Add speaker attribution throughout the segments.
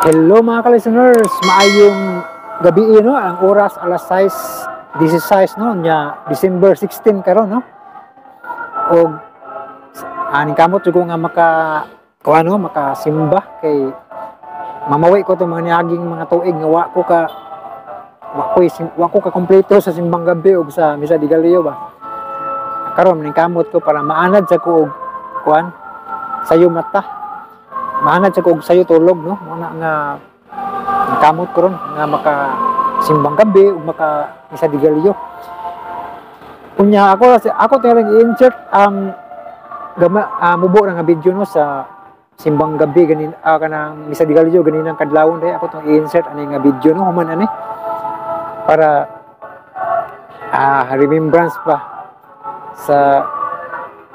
Speaker 1: Hello mga ka-listeners, maayong gabi no, ang oras alas 6:16 no, nya December 16 karon no. Og aning kamot jud ko nga maka kuano makasimba kay mamawi ko tong mga niaging mga tuig nga wa ko ka kompleto sa simbang gabi og sa Misa de Gallo ba. Karon ning kamot ko para maanad sa ko og kuan sayo mata. Maanad sa ko og sayo tulog no, mo na nga kamot ko ron nga maka simbang gabi ug maka Misa de Gallo. Unya ako tingaling i-insert ang mubo na nga video no sa simbang gabi ganin kanang Misa de Gallo ganinang kadlawon day ako tong i-insert ani nga video no human ani para remembrance pa sa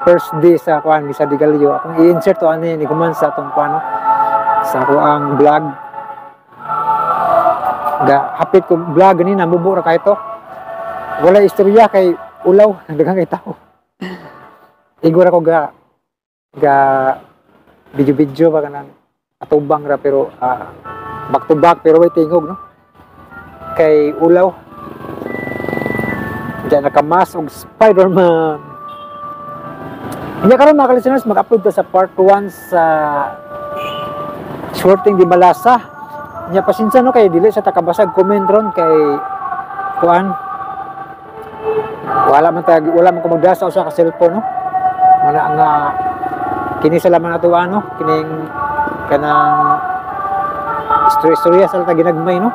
Speaker 1: first day sa kuan Misa de Gallo. Akong i-insert to ani ni human sa atong kuan no, sa ako ang vlog. Ga hapit ko vlog gani namubo ra kay to. Wala istorya kay ulaw daghang kay tao. Igor ako ga video-video ba kanang atubang ra pero back to back pero way tingog no. Kay ulaw. Diyan nakamas og Spider-Man. Nya karon mga ka-listeners, mag-upload ta sa part 1 sa Swerteng di Malasa. Nya pasensya no kay dili sa takabasag comment ron kay kuan. Wala man ko magdasa usa ka cellphone no. Wala nga kini sa laman ato ano kining kanang istorya sa ta ginagmay no.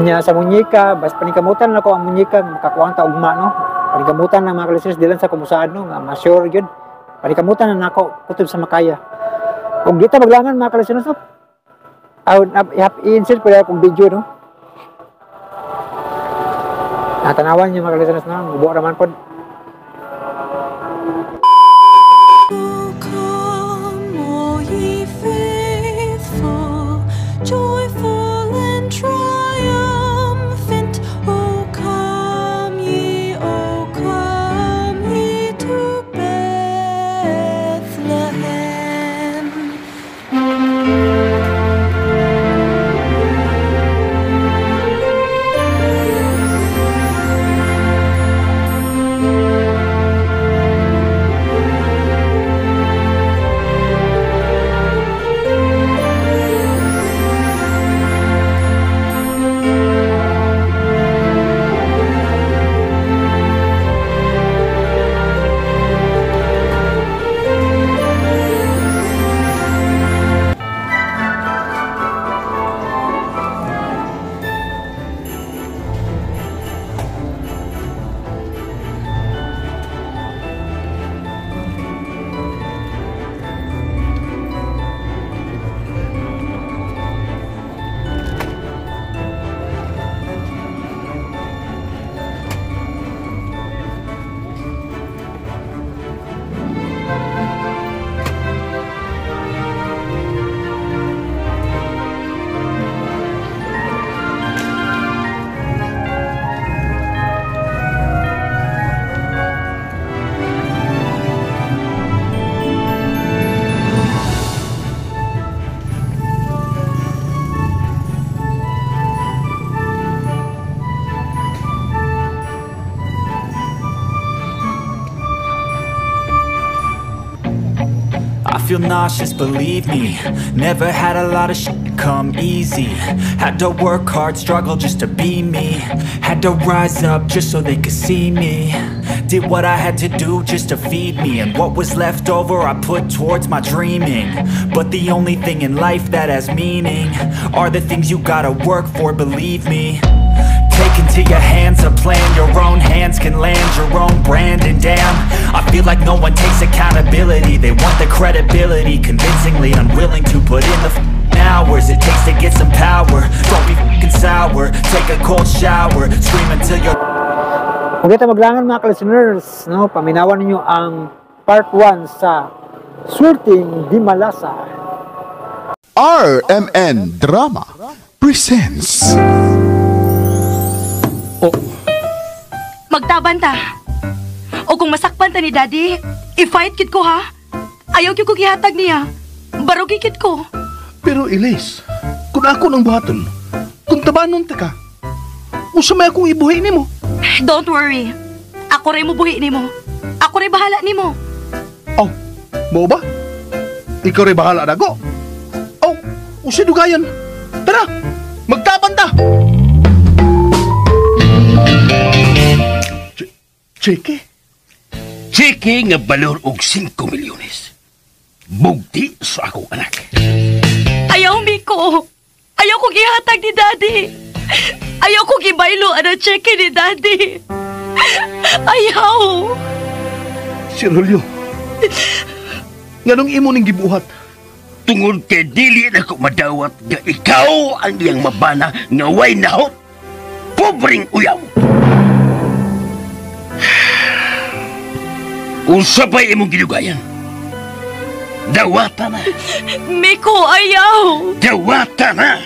Speaker 1: Nya sa munyika bas paningkamutan na ko ang munyika makakuan ta ugma no. Paningkamutan na mga ka-listeners dilan sa kumusaad no nga ma-sure gyud. Paningkamutan na nako kutob sa makaya. Ug dito maglangan mga ka-listeners no. I-insert pa akong video no. Natanawan niyo mga ka-listeners no, mubo ra man pod.
Speaker 2: I feel nauseous, believe me. Never had a lot of shit come easy. Had to work hard, struggle just to be me. Had to rise up just so they could see me. Did what I had to do just to feed me. And what was left over I put towards my dreaming. But the only thing in life that has meaning are the things you gotta work for, believe me. Take into your hands a plan. Your own hands can land your own brand. And damn, I feel like no one takes accountability. They want the credibility, convincingly unwilling to put in the hours it takes to get some power. Don't be f***ing sour, take a cold shower, scream until you're...
Speaker 1: Kung kita maglangan mga ka-listeners, no, paminawan ninyo ang part 1 sa Swerteng di Malasa.
Speaker 3: RMN Drama presents.
Speaker 4: Oh.
Speaker 5: Magtaban ta. O kung masakpan ta ni Daddy, i-fight kit ko ha. Ayaw kit ko gihatag niya. Barugi gid ko.
Speaker 4: Pero Elise, kung ako nang buhaton, kung tabanon ta ka, usa may akong ibuhi nimo.
Speaker 5: Don't worry. Ako rin mo buhi nimo. Ako rin bahala nimo.
Speaker 4: Oh, mo ba? Ikaw rin bahala na ko. Oh, usa dugayan. Tara, magtaban ta. Cheke?
Speaker 6: Cheke nga balor og 5 milyones. Bugti sa akong anak.
Speaker 5: Ayaw, Miko. Ayaw kong ihatag ni Daddy. Ayaw kong ibaylo ang cheque ni Daddy. Ayaw.
Speaker 4: Sir Julio, nganong imo ning gibuhat?
Speaker 6: Tungod kay dili na ko madawat nga ikaw ang iyang mabana nga way nahot. Pobreng uyaw. Unsa pa'y imong gidugayan? Dawata na.
Speaker 5: Miko, ayaw.
Speaker 6: Dawata na.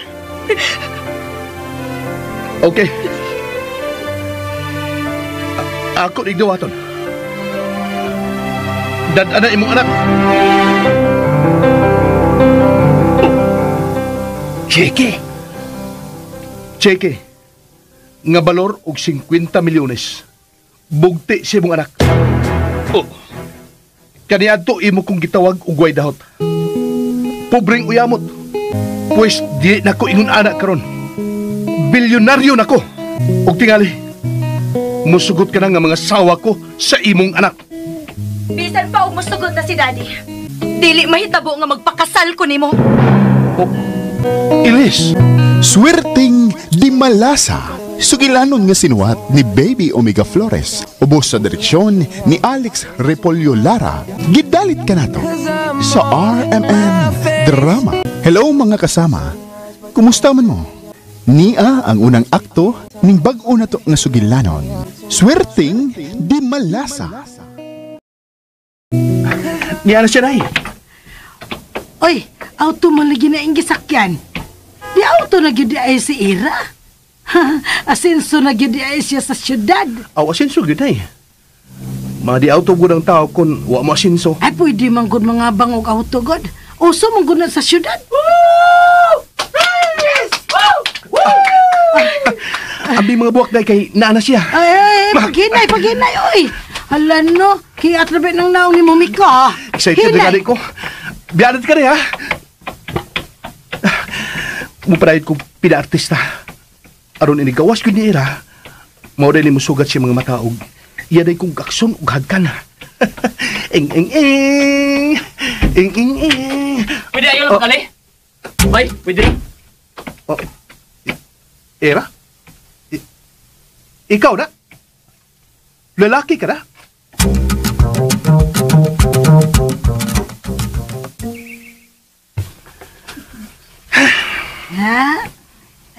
Speaker 4: Okay. Ako ni dawaton. Dad-ana imong anak.
Speaker 6: Cheke.
Speaker 4: Cheke. Nga balor og 50 milyones. Bugti sa imong anak.
Speaker 6: Oh.
Speaker 4: Kaniadto imo kong gitawag og way dahot. Pobreng uyamot. Pues di nako ingon anak karon. Bilyonaryo nako. Og tingali, musugot ka na nga mga sawa ko sa imong anak.
Speaker 5: Bisan pa og musugot na si Daddy. Dili mahitabo nga magpakasal ko nimo.
Speaker 4: Oh, Elise.
Speaker 3: Swerteng di malasa. Sugilanon nga sinuwat ni Baby Omega Flores. Ubos sa direksyon ni Alex Repolyo Lara. Gidalit ka nato sa RMN Drama. Hello mga kasama. Kumusta man mo? Nia ang unang akto ning bag-o na to nga sugilanon. Swerteng di malasa.
Speaker 4: Niya na siya nay.
Speaker 7: Oy, auto man lagi na ing gisakyan. Di auto na gyud ay si Ira. Asenso na gyud ay siya sa syudad.
Speaker 4: Aw, asenso gyud ay. Mga di auto gud ang tao kun wa mo asenso.
Speaker 7: Ay pwede man gud mga bangog auto god. Uso man gud na sa syudad.
Speaker 4: Abi mga buwak day kay naa na siya.
Speaker 7: Ay, ay, paghinay, paghinay, oy. Hala no, kiat na ba ng naong ni Mumiko, ha?
Speaker 4: Excited na gani ko. Biyanat ka rin, ha? Mupadayot kong pina-artista. Aron inigawas ko ni Ira, mao ni musugat siya mga mataog. Iya day kong gakson ug hagkan. Ing, ing, ing. Ing, ing, ing.
Speaker 8: Pwede ayaw lang kali? Ay, pwede.
Speaker 4: Oh. Era? Ikaw na? Lalaki ka na?
Speaker 7: Ha?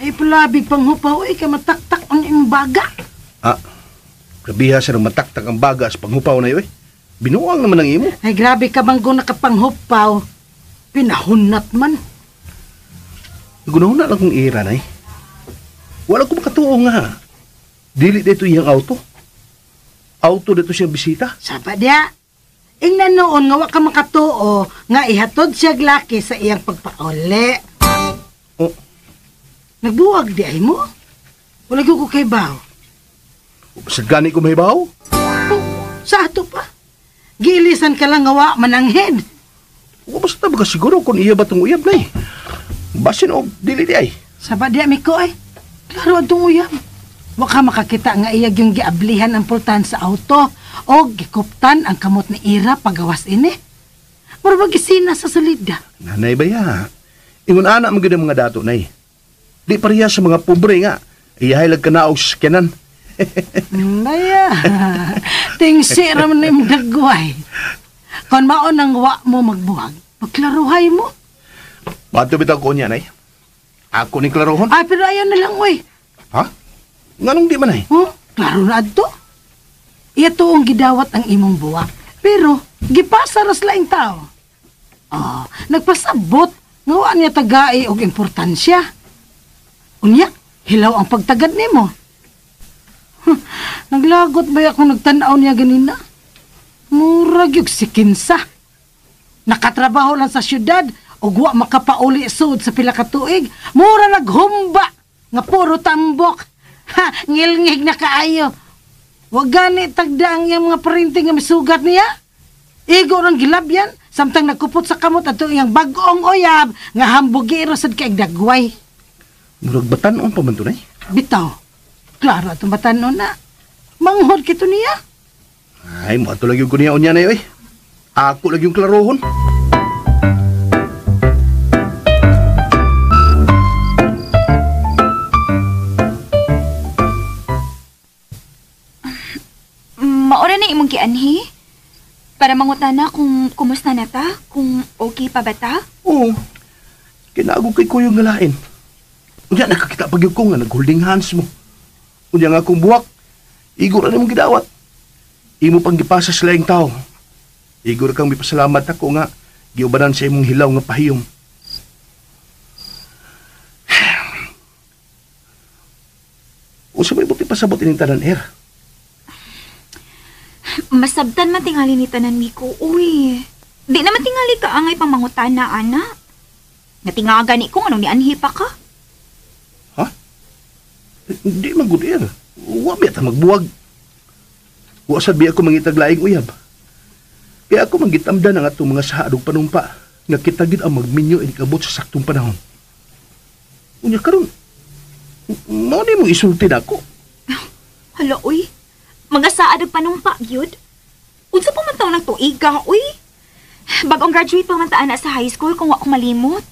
Speaker 7: Ay, palabig pang hupaw, ay, ka mataktak ang imong baga.
Speaker 4: Ah, grabiha siya ng mataktak ang baga sa panghupaw na yun, eh. Binuang naman ang imo.
Speaker 7: Ay, grabe ka bang kung nakapanghupaw. Pinahunat man.
Speaker 4: Gunahuna lang kong ira, nay. Wala ko makatuo nga. Dili dito iyang auto. Auto dito siyang bisita.
Speaker 7: Saba diya. Ingnan noon nga wa ka makatuo nga ihatod siya laki sa iyang pagpauli.
Speaker 4: Oh.
Speaker 7: Nagbuwag di ay mo? Wala ko kay baw.
Speaker 4: Sa gani ko mahibaw?
Speaker 7: Oh, sa ato pa. Giilisan ka lang nga wa mananghed.
Speaker 4: Wa basta ba siguro kung iya ba tong uyab nay. Basin og dili di ay.
Speaker 7: Saba diya miko ay. Klaro adtong uyab. Wa ka makakita nga iyag yung giablihan ang pultahan sa auto o gikuptan ang kamot ni Ira pagawas ini. Mura ba gisina sa salida?
Speaker 4: Nanay ba ya? Ingon ana man gyud ang mga dato nay. Di pareha sa mga pobre nga. Iyahay lag kanaog sa sakyanan.
Speaker 7: Naya, tingsi raman na yung dagway. Kung maon ang wa mo magbuwag, pagklaruhay mo.
Speaker 4: Bato bitaw ko niya, nay. Ako ni klarohon.
Speaker 7: Ay, pero ayaw na lang, uy.
Speaker 4: Ha? Nganong di man, ay?
Speaker 7: Huh? Klaro na adto. Iya tuong gidawat ang imong buwak. Pero, gipasa ras laing tao. Oh, nagpasabot. Nga niya tagai og importansya. Unya, hilaw ang pagtagad nimo. Huh, naglagot ba akong nagtanaw niya ganina? Murag yung sikinsa. Nakatrabaho lang sa syudad ug wa makapauli sud sa pila ka tuig. Mura naghumba nga puro tambok. Ha, ngilngig na kaayo. Wa gani tagda ang iyang mga parinting nga misugat niya. Igo rang gilabyan samtang nagkupot sa kamot adto iyang bag-ong uyab nga hambugiro sad kay dagway.
Speaker 4: Murag batan-on pa man to, nay.
Speaker 7: Bitaw. Klaro atong batan-on na. Manghod kito niya.
Speaker 4: Ay, moadto lang yung kuniya unya na oy. Ako lang yung klarohon.
Speaker 9: Maura na imong gianhi? Para mangutana kung kumusta na ta? Kung okay pa ba ta?
Speaker 4: Oo. Kinago kay kuyong ngalain. Unya, nakakita pag yun ko nga nag-holding hands mo. Unya nga akong buwak. Igo na mong gidawat. Imo pang gipasa sa laing tao. Igo na kang mipasalamat ako nga giubanan sa imong hilaw nga pahiyom. Usa may buti pasabot ining tanan, Er.
Speaker 9: Masabtan man tingali ni tanan, Miko. Uy, di naman tingali ka angay pang mangutana, ana. Natingaga ni ko anong nianhi pa ka.
Speaker 4: Ha? Di man good, Er. Wa biya ta magbuwag. Wa sad biya ako mangitag laing uyab. Kaya ako manggitamdan ang atong mga saad ug panumpa nga kita gid ang magminyo inikabot sa saktong panahon. Unya karon, mao ni mong isulti nako.
Speaker 9: Hala, uy. Mga saad ug panumpa gyud. Unsa pa man taon ang tuiga, uy? Bagong graduate pa man ta ana sa high school kung wa ko malimot.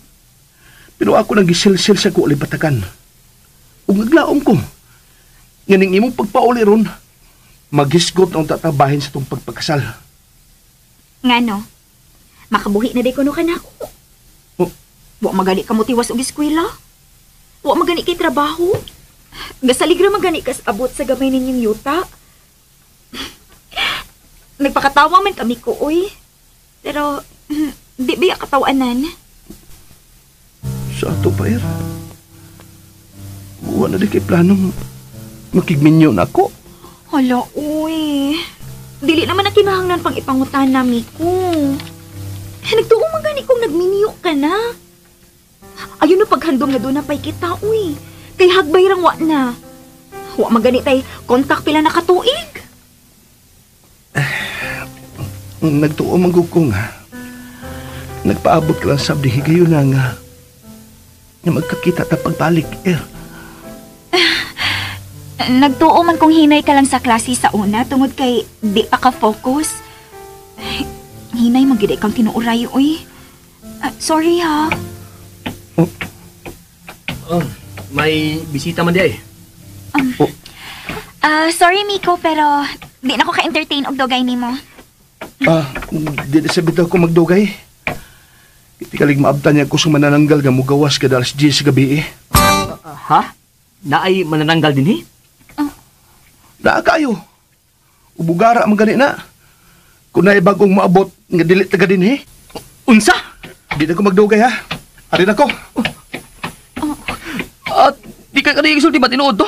Speaker 4: Pero ako nang gisilsil sa ko alibatakan. Ug naglaom ko. Nga ning imong pagpauli ron, maghisgot ang tatabahin sa tong pagpakasal.
Speaker 9: Ngano? Makabuhi na day kuno ka nako.
Speaker 4: Oh.
Speaker 9: Wa magali ka mo tiwas og eskwela. Wa magani kay trabaho. Gasalig ra magani kas abot sa gamay ninyong yuta. Nagpakatawa man kami ko, uy. Pero di ba katawanan?
Speaker 4: Sa ato pa, Er. Wa na di kay planong makigminyo na ako.
Speaker 9: Hala, uy. Dili naman na kinahanglan pang ipangutan na, Miko. Nagtuo man gani kung nagminyo ka na. Ayun na paghandom nga doon na pa'y kita, uy. Kay hagbay rang wa na. Wa magani tay kontak pila na katuig.
Speaker 4: Nagtuo man gud ko nga. Nagpaabot ka lang sa abdi higayon na nga. Nga magkakita ta pagbalik, Er.
Speaker 9: Nagtuo man kung hinay ka lang sa klase sa una tungod kay di pa ka-focus. Hinay man gid kang tinuuray, uy. Sorry ha.
Speaker 8: Oh, may bisita man di ay.
Speaker 9: Sorry Miko, pero di na ko ka-entertain og dugay nimo.
Speaker 4: Di na sa bitaw ko magdugay. Itikalig maabtan niya ko sa manananggal nga mugawas kada alas 10 sa gabi eh.
Speaker 8: Ha? Naay manananggal din eh?
Speaker 4: Naa kayo. Ubugara man gani na. Kung naay bagong maabot nga dili taga din eh.
Speaker 8: Unsa?
Speaker 4: Di na ko magdugay ha. Arin ako.
Speaker 8: Di ka kanang isulti ba tinuod to?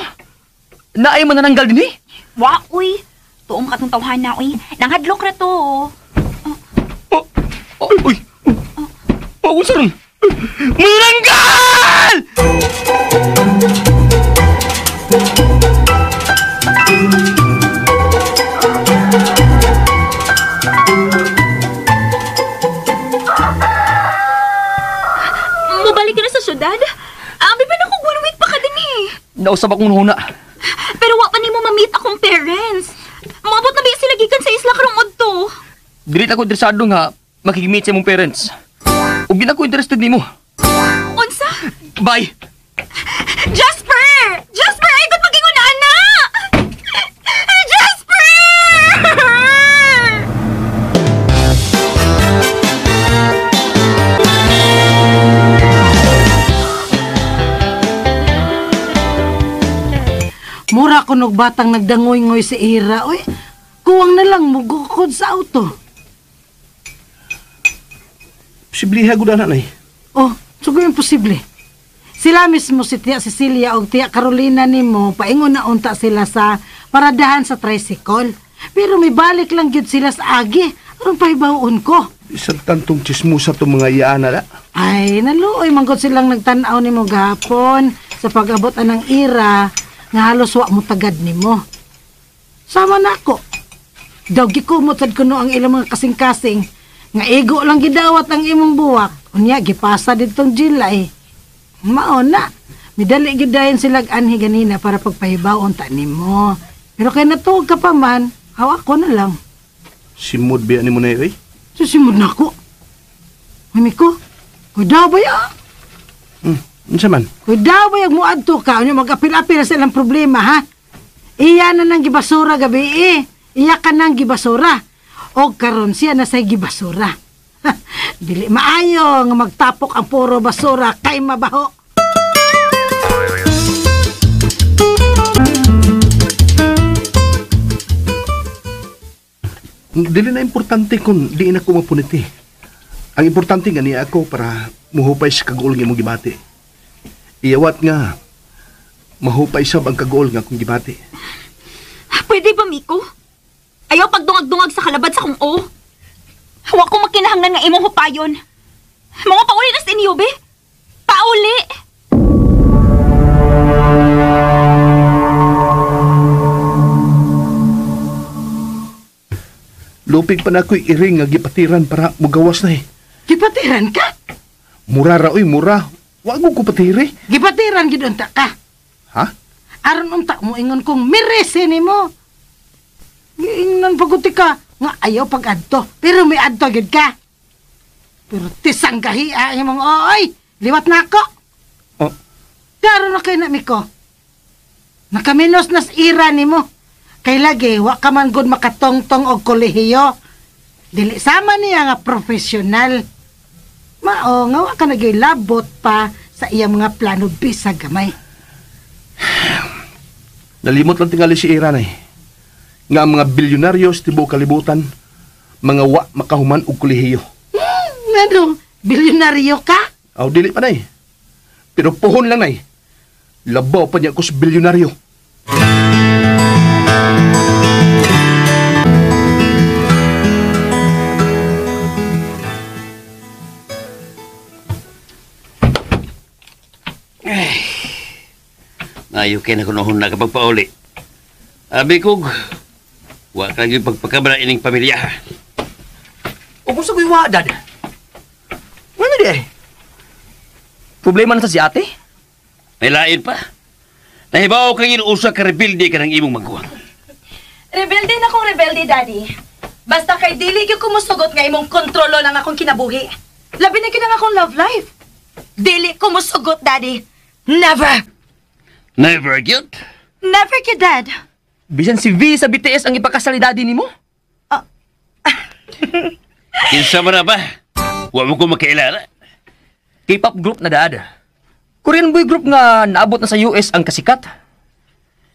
Speaker 8: Naay manananggal din eh?
Speaker 9: Wa, uy. Tuong katong tawhana, uy. Nanghadlok ra to.
Speaker 8: Oh, oh, uy. Oh, unsa ron? Manananggal!
Speaker 9: Mubalik ka na sa syudad? Abi pa na kung 1 week pa ka din eh.
Speaker 8: Nausap akong huna.
Speaker 9: Pero wa pa nimo ma-meet akong parents. Moabot na ba sila gikan sa isla karong udto?
Speaker 8: Dili ako interesado nga makig-meet sa imong parents. Ug di na ko interested nimo.
Speaker 9: Unsa?
Speaker 8: Bye.
Speaker 9: Jasper! Jasper, ay gud magingon na ana! Jasper!
Speaker 7: Mura ko nog batang nagdangoy-ngoy sa ira, uy. Kuwang na lang mugukod sa auto.
Speaker 4: Posibliha gud ana, nay.
Speaker 7: Oh, sugo yung posible. Sila mismo si Tia Cecilia o Tia Carolina nimo, paingon na unta sila sa paradahan sa tricycle. Pero may balik lang gyud sila sa agi. Aron pahibaw-on ko.
Speaker 4: Isang tantong chismosa itong mga iyaan na.
Speaker 7: Ay, naluoy manggod silang nagtan-aw nimo gahapon sa pag-abot anang ira nga halos wa mo tagad nimo. Sama na ako. Daw gikumot sad kuno ang ilang mga kasing-kasing nga igo lang gidawat ang imong buwak. Unya gipasa ditong July. Mao na. Midali gyud dayon sila anhi ganina para pagpahibaw ta nimo. Pero kay natuog ka pa man, aw ako na lang.
Speaker 4: Simod biya nimo na eh.
Speaker 7: Susimod na ako. Mami ko, kudaw ba ya?
Speaker 4: Unsa man?
Speaker 7: Kudaw ba yung muadto ka? Ano mag-apil-apil sa ilang problema, ha? Iya na nang gibasura gabi eh. Iya ka nang gibasura. O karon siya na sa'y gibasura. Dili maayo nga magtapok ang puro basura kay mabaho.
Speaker 4: Dili na importante kung di na ko mapuniti. Ang importante nga niya ako para muhupay sa kaguol nga imong gibati. Iyawat nga mahupay sab ang kaguol nga akong gibati.
Speaker 9: Pwede ba, Miko? Ayaw pagdungag-dungag sa kalabad sa kong o. Wa ko makinahanglan nga imong hupayon. Mga pauli na sa inyo, be. Pauli!
Speaker 4: Lupig pa na ako'y iring nga gipatiran para mugawas na eh.
Speaker 7: Gipatiran ka?
Speaker 4: Mura ra oy, mura. Wa ko patiri.
Speaker 7: Gipatiran gid unta ka.
Speaker 4: Ha?
Speaker 7: Aron unta mo ingon kong mirese nimo. Giingnan paguti ka nga ayaw pag-adto, pero may adto gid ka. Pero tisang gahia imong ooy, liwat na ako.
Speaker 4: Oh.
Speaker 7: Klaro na kay na Miko. Nakaminos nas ira nimo. Kay lagi wa ka man gud makatongtong og kolehiyo. Dili sama niya nga profesional. Mao nga wa ka nagilabot pa sa iyang mga plano bisag gamay.
Speaker 4: Nalimot lang tingali si Ira na eh. Nga ang mga bilyonaryo sa tibuok kalibutan, mga wa makahuman og kolehiyo.
Speaker 7: Ano? Bilyonaryo ka?
Speaker 4: Aw, dili pa nay. Pero puhon lang nay. Labaw pa niya ako sa bilyonaryo.
Speaker 6: Ayaw kay na kunohon na kapag pauli. Abi kog, wa ka lang yung pagpakabra ining pamilya.
Speaker 8: O kung sa ko'y wa, Dad. Ano di eh? Problema na sa si ate?
Speaker 6: May lain pa. Nahibaw kang inuusa ka rebelde ka ng imong maguwang.
Speaker 5: Rebelde na kong rebelde, Daddy. Basta kay dili gyud ko musugot nga imong kontrolo ng akong kinabuhi. Labi na gyud ang akong love life. Dili ko musugot, Daddy. Never!
Speaker 6: Never gyud.
Speaker 5: Never gyud, Dad.
Speaker 8: Bisan si V sa BTS ang ipakasal ni Daddy nimo?
Speaker 6: Kinsa man na ba? Wa mo ko makailala.
Speaker 8: K-pop group na, Dad. Korean boy group nga naabot na sa US ang kasikat.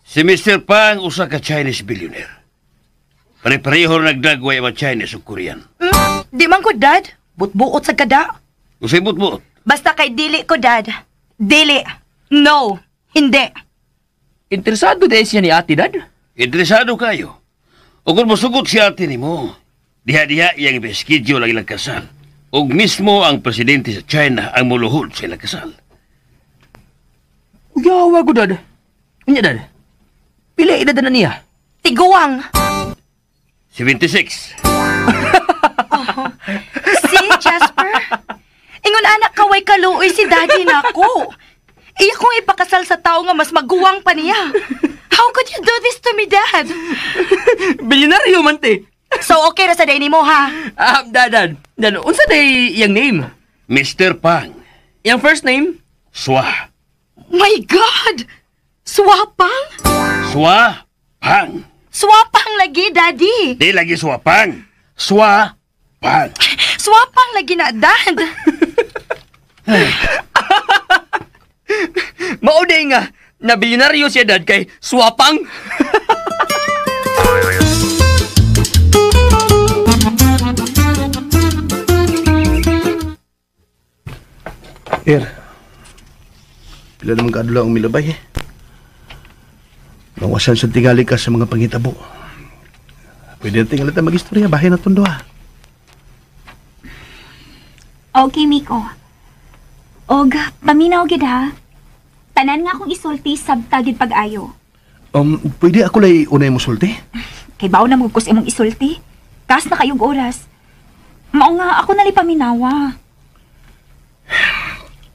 Speaker 6: Si Mr. Pang usa ka Chinese billionaire. Pare-pareho nagdagway ang Chinese ug Korean.
Speaker 5: Di man ko, Dad. Butbuot sa kada.
Speaker 6: Usay butbuot.
Speaker 5: Basta kay dili ko, Dad. Dili. No. Hindi.
Speaker 8: Interesado dahil siya ni ate, Dad?
Speaker 6: Interesado kayo. O kung musugot si ate nimo, diha-diha iyang i-schedule ang ilang kasal. Og mismo ang presidente sa China ang muluhod sa ilang kasal.
Speaker 8: Uyawa ko, Dad. Unya, Dad. Pila edad na niya?
Speaker 5: Tiguang.
Speaker 6: 76.
Speaker 5: Oh. See, Jasper? Ingon anak kaway kaluoy si Daddy nako. Iya kong ipakasal sa tao nga mas maguwang pa niya. How could you do this to me, Dad?
Speaker 8: Bilyonaryo man, te.
Speaker 5: So, okay ra sa day nimo, ha?
Speaker 8: Dad. Dad, unsa day iyang name?
Speaker 6: Mr. Pang.
Speaker 8: Iyang first name?
Speaker 6: Swa.
Speaker 5: My God! Swapang?
Speaker 6: Swapang.
Speaker 5: Swapang lagi, Daddy.
Speaker 6: Di lagi swapang. Swapang.
Speaker 5: Swapang lagi na, Dad.
Speaker 8: Mao day nga, na bilyonaryo siya, Dad, kay swapang.
Speaker 4: Er, pila naman kaadlaw ang milabay eh. Nawasan sa tingali ka sa mga pangitabo. Pwede na tingali tayo mag-istorya, bahay na tondo ha.
Speaker 9: Okay, Miko. Og, paminaw gid ha. Tanan nga akong isulti, sabta gid pag-ayo.
Speaker 4: Pwede ako lay unay mo sulti?
Speaker 9: Kay bawo na mugkos imong isulti. Kas na kayong oras. Mao nga ako nali paminawa.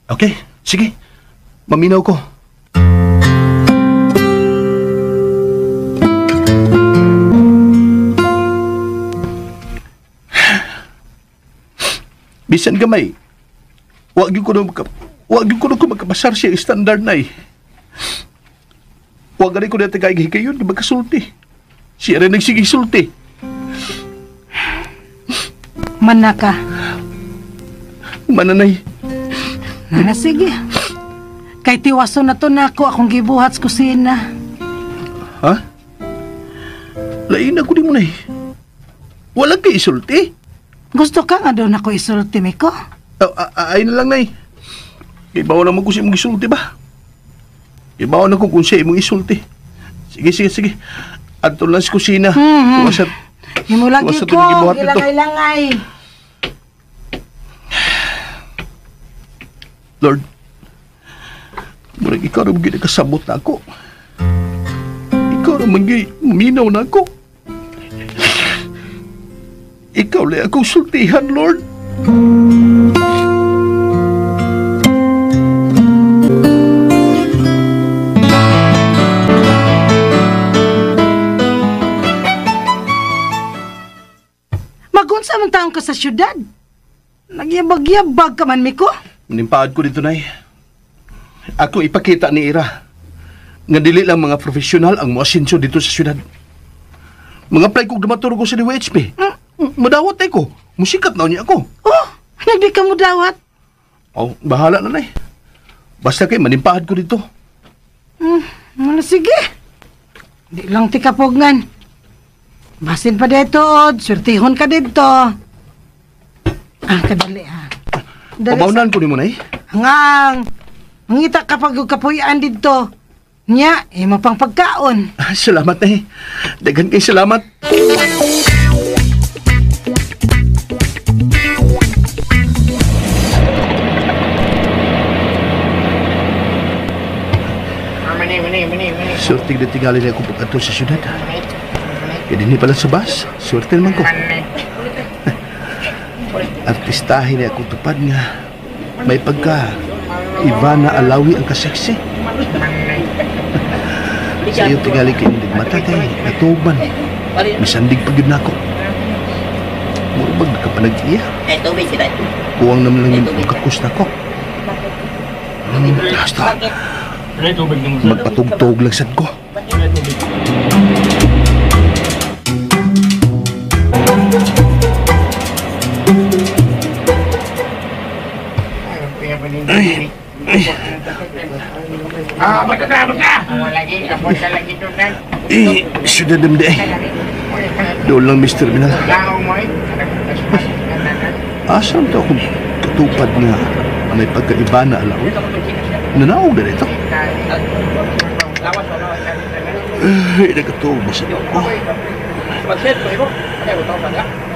Speaker 4: Okay, sige. Maminaw ko. Bisan gamay, wag gyud ko na makapasar siya standard na eh. Wag gani ko na tagay hikayon na magkasulti. Siya rin nagsige sulti.
Speaker 7: Manaka.
Speaker 4: Mananay.
Speaker 7: Nana, sige. Kay tiwaso na to na ako akong gibuhat sa kusina.
Speaker 4: Ha? Lain ako di mo na eh. Walang kay isulti.
Speaker 7: Gusto ka nga doon ako isulti, Miko?
Speaker 4: Ay na lang, Nay. Ibaw naman ko siya mong isulti ba? Ibaw na ko kung siya imong isulti. Sige, sige, sige. Adto lang sa kusina.
Speaker 7: Imo lagi ko, gilangay-langay.
Speaker 4: Lord, murag ikaw naman ginakasabot na ako. Ikaw naman minaw na ako. Ikaw lang akong sultihan, Lord.
Speaker 7: Magunsa man taong ka sa syudad. Nagyabag-yabag ka man, Miko.
Speaker 4: Nimpaad ko dito, Nay. Ako ipakita ni Ira nga dili lang mga profesional ang moasinso dito sa syudad. Mga apply kong dumaturo ko sa DWHP. Madawat ay ko. Musikat na niya ako.
Speaker 7: Oh, nagdi ka mo dawat.
Speaker 4: Oh, bahala na, Nay. Basta kay manimpaad ko dito.
Speaker 7: Ano, sige. Di lang ti kapugngan. Basin pa dito, swertihon ka dito. Ah, kadali ha.
Speaker 4: Pabawnan ko ni mo, Nay.
Speaker 7: Hangang, mangita kapag kapuyan dito. Nya, imo pang pagkaon.
Speaker 4: Salamat, Nay. Daghan kay salamat. Swerte na tingali na ako pag-ato sa syudad. Kaya din pala sa bus, swerte naman ko. Artistahin na akong tupad nga. May pagka Ivana Alawi ang kaseksi. Sa iyo tingali kay indigmata kay natuban. Misandig pag yun ako. Murabag nakapanag-iya. Kuwang naman lang yung pagkakus na ko. Basta. Magpatugtog lang sad ko. Eh, syudad naman eh. Doon lang, Mr. Minal. Asan to akong katupad nga may pagkaiba na alaw? Nanaog na rito. Ay, nagkatuog ba sa ko?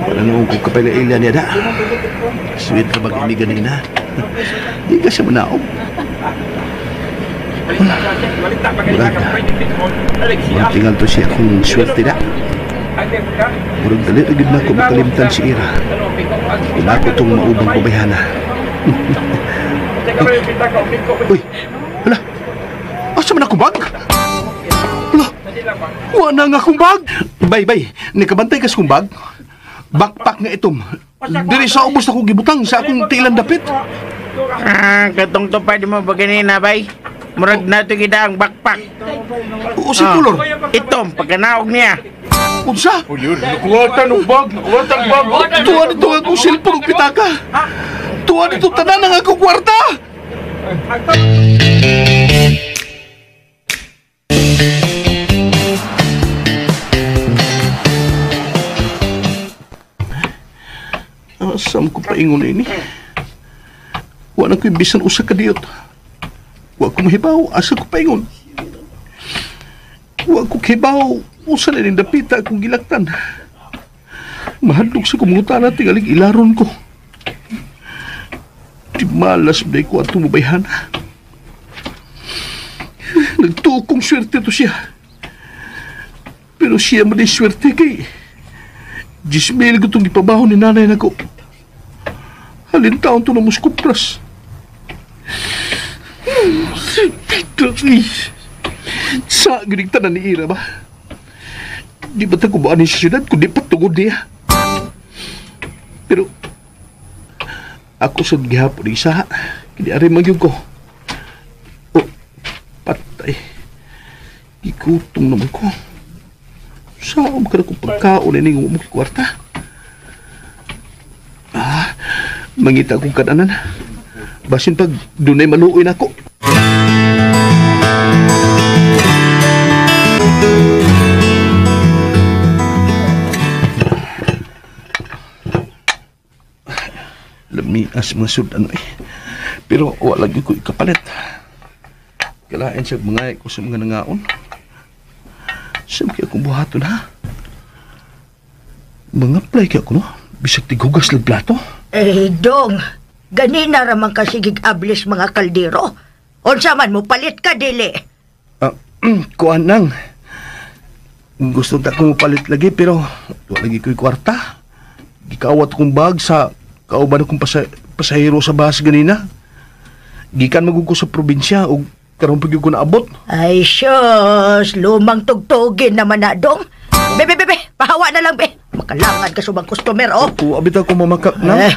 Speaker 4: Wala noong kong kapailaila niya da. Sweet na mag-ini ganina. Di ka siya manaog. Murag. Murag tingal to siya akong swerte na. Murag dali na gud na ko makalimtan si Ira. Wala ko itong maubang kubayhana. Uy, hala. Asa man akong bag? Hala, wala nga akong bag. Bay, bay, nakabantay kas kong bag. Backpack nga itom. Diri sa ubos akong gibutang sa akong tilan dapit.
Speaker 10: Ah, katong tupad mo ba ganina, bay? Murag na ito kita ang backpack.
Speaker 4: O, si Tulor.
Speaker 10: Itom, pagkanaog niya.
Speaker 4: Unsa?
Speaker 11: Nakuwatan og bag, nakuwatan bag.
Speaker 4: Tuwa nito ang akong cellphone ug pitaka. Tuwa nito tanan ang akong kwarta. Asam ko paingon ini. Wa na ko'y bisan usa ka diyot. Wa ko mahibaw, asa ko paingon. Wa ko kibaw, usa na ning dapita akong gilaktan. Mahadlok sa kumuta na tingaling ilaron ko. Malas ba ko atong mabayhan. Nagtuo kong swerte to siya. Pero siya man di swerte kay 10,000 ko itong ipabahon ni nanay nako. Halin taon to na muskupras. Sa ginig tanan ni Ira ba? Di ba tayo kubaan sa syudad kundi patugod niya? Pero ako sa gihapon isa, kini ari magyud ko. Oh, patay. Gigutong naman ko. Saan ka na kong pagkaon ini ng umong kwarta? Ah, mangita akong kananan. Basin pag dunay maluoy na ako. Lamias mga sudan eh. Pero wala lagi ko ikapalit. Kailangan siya mga ko sa mga nangaon. Saan kaya akong buhaton ha? Mga play kaya ako no? Bisag tighugas lang plato.
Speaker 12: Eh, dong. Ganina ramang kasigig ablis mga kaldero. Unsa man mo palit ka dili.
Speaker 4: Kuan nang. Gusto ta ko palit lagi pero wala lagi ko'y kwarta. Gikawat kong bag sa kauban akong pasahero sa bus ganina. Gikan magug ko sa probinsya o karon pag ko naabot.
Speaker 12: Ay, sus! Lumang tugtugin naman na, dong. Be, be, be, pahawa na lang, be. Makalangan ka subang customer, oh.
Speaker 4: Ako, abit ako mamakak na. Eh.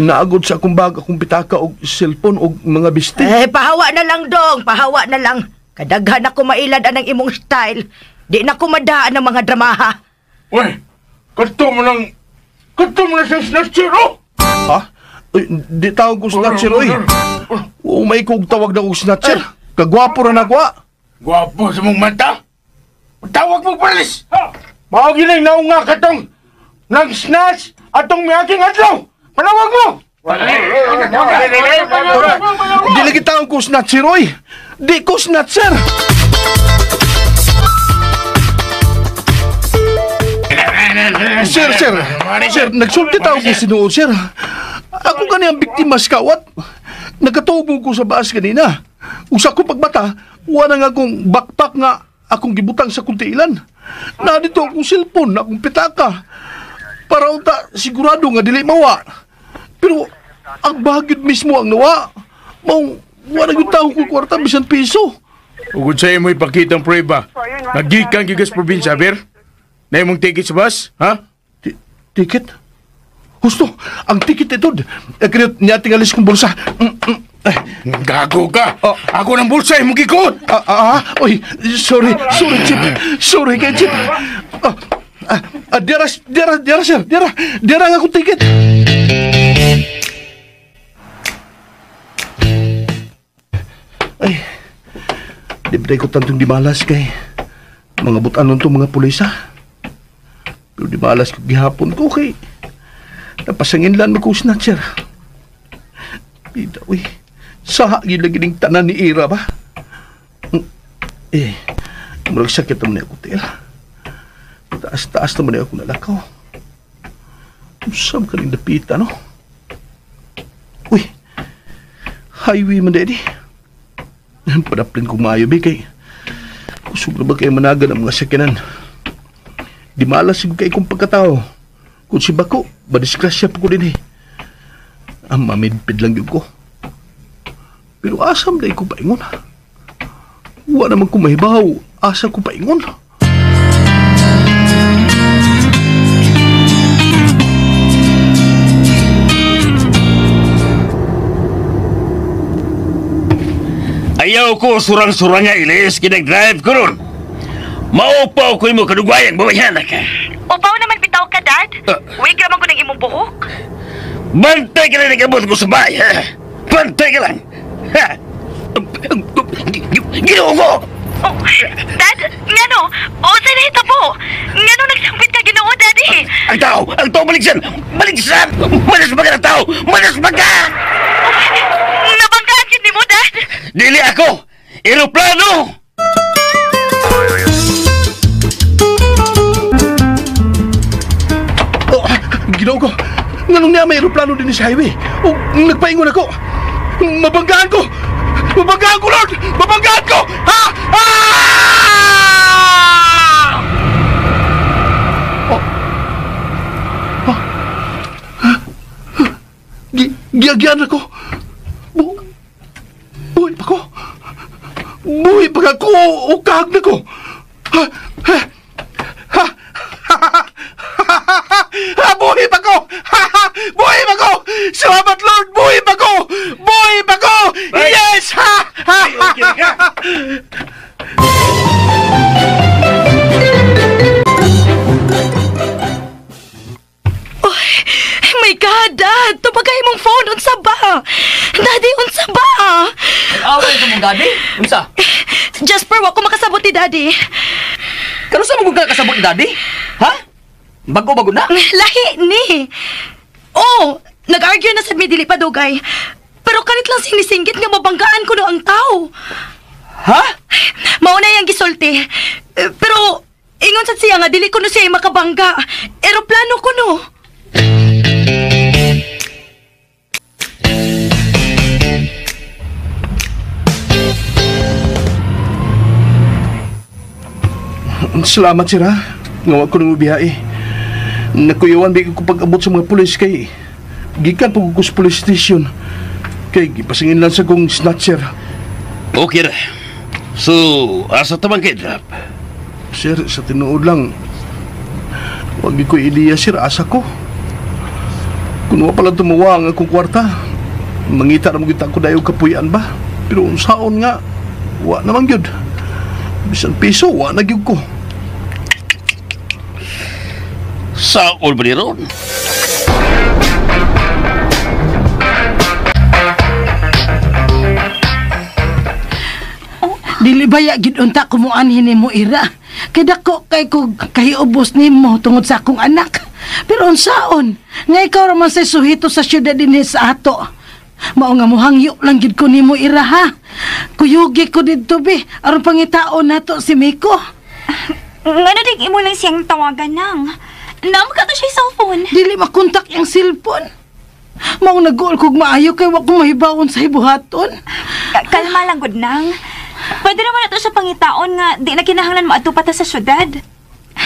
Speaker 4: Naagod sa akong bag, akong pitaka o cellphone o mga biste.
Speaker 12: Eh, pahawa na lang, dong. Pahawa na lang. Kadaghan ako mailad anang imong style. Di na kumadaan ang mga dramaha.
Speaker 11: Uy, kanto mo na sa snatcher, oh!
Speaker 4: Ha? Uy, di tawag ko snatcher, oy. Oo, may kong tawag na kong snatcher. Kagwapo na nagwa.
Speaker 11: Gwapo sa mong mata? Tawag mo palis! Mao gining naunga katong nag-snatch atong miaging adlaw! Panawag mo!
Speaker 4: Di lagi tawag ko snatcher, oy. Di ko snatcher! Sir, nagsulti tao ko sinuod, sir. Ako gani ang biktima sa kawat. Nagkatubong ko sa baas kanina. Usa ko pagbata, wala nga akong backpack nga akong gibutang sa kuntilan. Na dito akong cellphone, akong pitaka. Para unta sigurado nga dili mawa. Pero ang bagyod mismo ang nawa. Maong wala gyud tao ko kwarta bisan piso.
Speaker 11: Ugod sa imo ipakita ang prueba. Nagikan gyud sa probinsya, ber. Na imong ticket sa bus, ha?
Speaker 4: Ticket? Husto, ang ticket ito. Kaya niya tingalis kong bulsa.
Speaker 11: Gago ka! Oh. Ako ng bulsa, imong gikot!
Speaker 4: Oy, sorry, Chip. Sorry kay Chip. Dira, sir. Dira nga akong ticket. Ay, di ba ko tantong di malas kay mga butanon to mga pulisa. Pero di malas ko gihapon ko kay napasangin lang ko snatcher. Bida, uy. Saha yun lagi ng tanan ni Ira ba? Eh, murag sakit naman ako, tiil. Taas-taas naman ako nalakaw. Usam ka rin dapita, no? Uy, highway man, daddy. Padaplin kong maayo, be, kay kusog na ba kayo managan ang mga sakyanan? Di malas siguro kay kong pagkatao. Kung si Bako, madisgrasya po ko din eh. Ang mamidpid lang yun ko. Pero asam na ko paingon. Wala naman ko mahibaw. Asa ko paingon.
Speaker 6: Ayaw ko surang-surang nga ilis kinag-drive ko ron. Maupaw ko yung kadugwayang babayhan ka.
Speaker 5: Upaw naman bitaw ka, Dad. Wig naman ko ng imong buhok.
Speaker 6: Bantay ka lang nag-abot ko sa bahay, ha? Bantay ka lang. Ha? Ginoo ko!
Speaker 5: Oh, Dad, ngano? O, sa nahitabo? Ngano nagsampit ka Ginoo, Daddy?
Speaker 6: Ang tao! Ang tao, baligsan! Baligsan! Manas ba ka ng tao? Manas ba ka?
Speaker 5: Oh, nabanggaan yun ni mo, Dad?
Speaker 6: Dili ako! Eroplano!
Speaker 4: Oh, Ginoo ko! Nga Nganong niya may aeroplano din sa highway? O nagpaingon ako. Mabanggaan ko! Mabanggaan ko, Lord! Mabanggaan ko! Ha? Ah! Oh. Ha? Giagyan ako. Buhay pa ko. Buhay pa ako. O kahag na ko. Ha? Ha? Ha? Ha? Buhay pa ko! Buhay pa ko! Salamat, Lord! Buhay pa ko! Buhay pa ko! Yes! Ha!
Speaker 5: Oh my God, Dad! Tupagay mong phone! Unsa ba? Daddy, unsa ba?
Speaker 8: Away ka mong daddy? Unsa?
Speaker 5: Jasper, wa ko makasabot ni Daddy.
Speaker 8: Kano sa mong kasabot ni Daddy? Ha? Bago-bago na?
Speaker 5: Lahi ni. Oh, nag-argue na sa mi dili pa dugay. Pero kalit lang sinisinggit nga mabanggaan ko no ang tao.
Speaker 8: Ha?
Speaker 5: Mauna yang gisulti. Pero ingon sad siya nga dili ko no siya makabangga. Eroplano ko no.
Speaker 4: Salamat sir ha. Nga wa ko nang biyahe. Nakuyawan bi ko pag-abot sa mga pulis kay gikan pag ko sa police station. Kay gipasingin lang sa kong snatcher.
Speaker 6: Okay ra. So, asa tamang kay drop?
Speaker 4: Sir, sa tinuod lang, wag ko ideya sir, asa ko. Kung wa pala tumuwa ang akong kwarta, mangita na magita ko dayo kapuyan ba? Pero unsaon nga, wa naman gyud. Bisan piso, wa na gyud ko.
Speaker 6: Saon ba ni ron?
Speaker 7: Dili baya gid unta kumuanhin nimo ira. Kay dako kay ko kahiubos nimo tungod sa akong anak. Pero unsaon nga ikaw ra man say suhito sa syudad dinhi sa ato. Mao nga mohangyo lang gid ko nimo ira ha. Kuyugi ko didto bi aron pangitaon nato si Miko.
Speaker 9: Ngano dig imo lang siyang tawagan nang. Naam ka to siya cellphone.
Speaker 7: Dili makontak yang cellphone. Mao nag-uol kog maayo kay wa ko mahibawon sa hibuhaton.
Speaker 9: Kalma lang gud nang. Pwede naman nato siya pangitaon nga di na kinahanglan moadto pa ta sa syudad.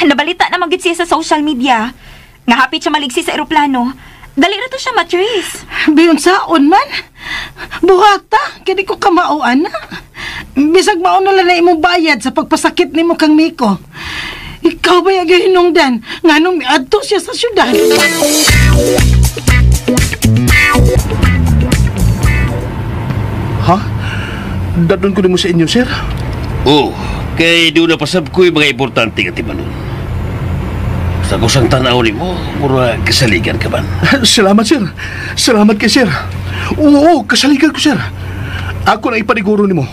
Speaker 9: Nabalita na man gid siya sa social media. Nga hapit siya maligsi sa eroplano. Dali ra to siya matrace.
Speaker 7: Biyon saon man. Buhata, kay di ko kamao ana. Bisag mao na lang na imong bayad sa pagpasakit nimo kang Miko. Ikaw ba yung hinungdan? Nganong miadto siya sa syudad?
Speaker 4: Ha? Dadon ko nimo sa inyo, sir?
Speaker 6: Oh, kay doon na pasab ko yung mga importante nga timanon. Sa kusang tanaw nimo, mura kasaligan ka man.
Speaker 4: Salamat, sir. Salamat kay sir. Oo, kasaligan ko, sir. Ako na ipaniguro nimo.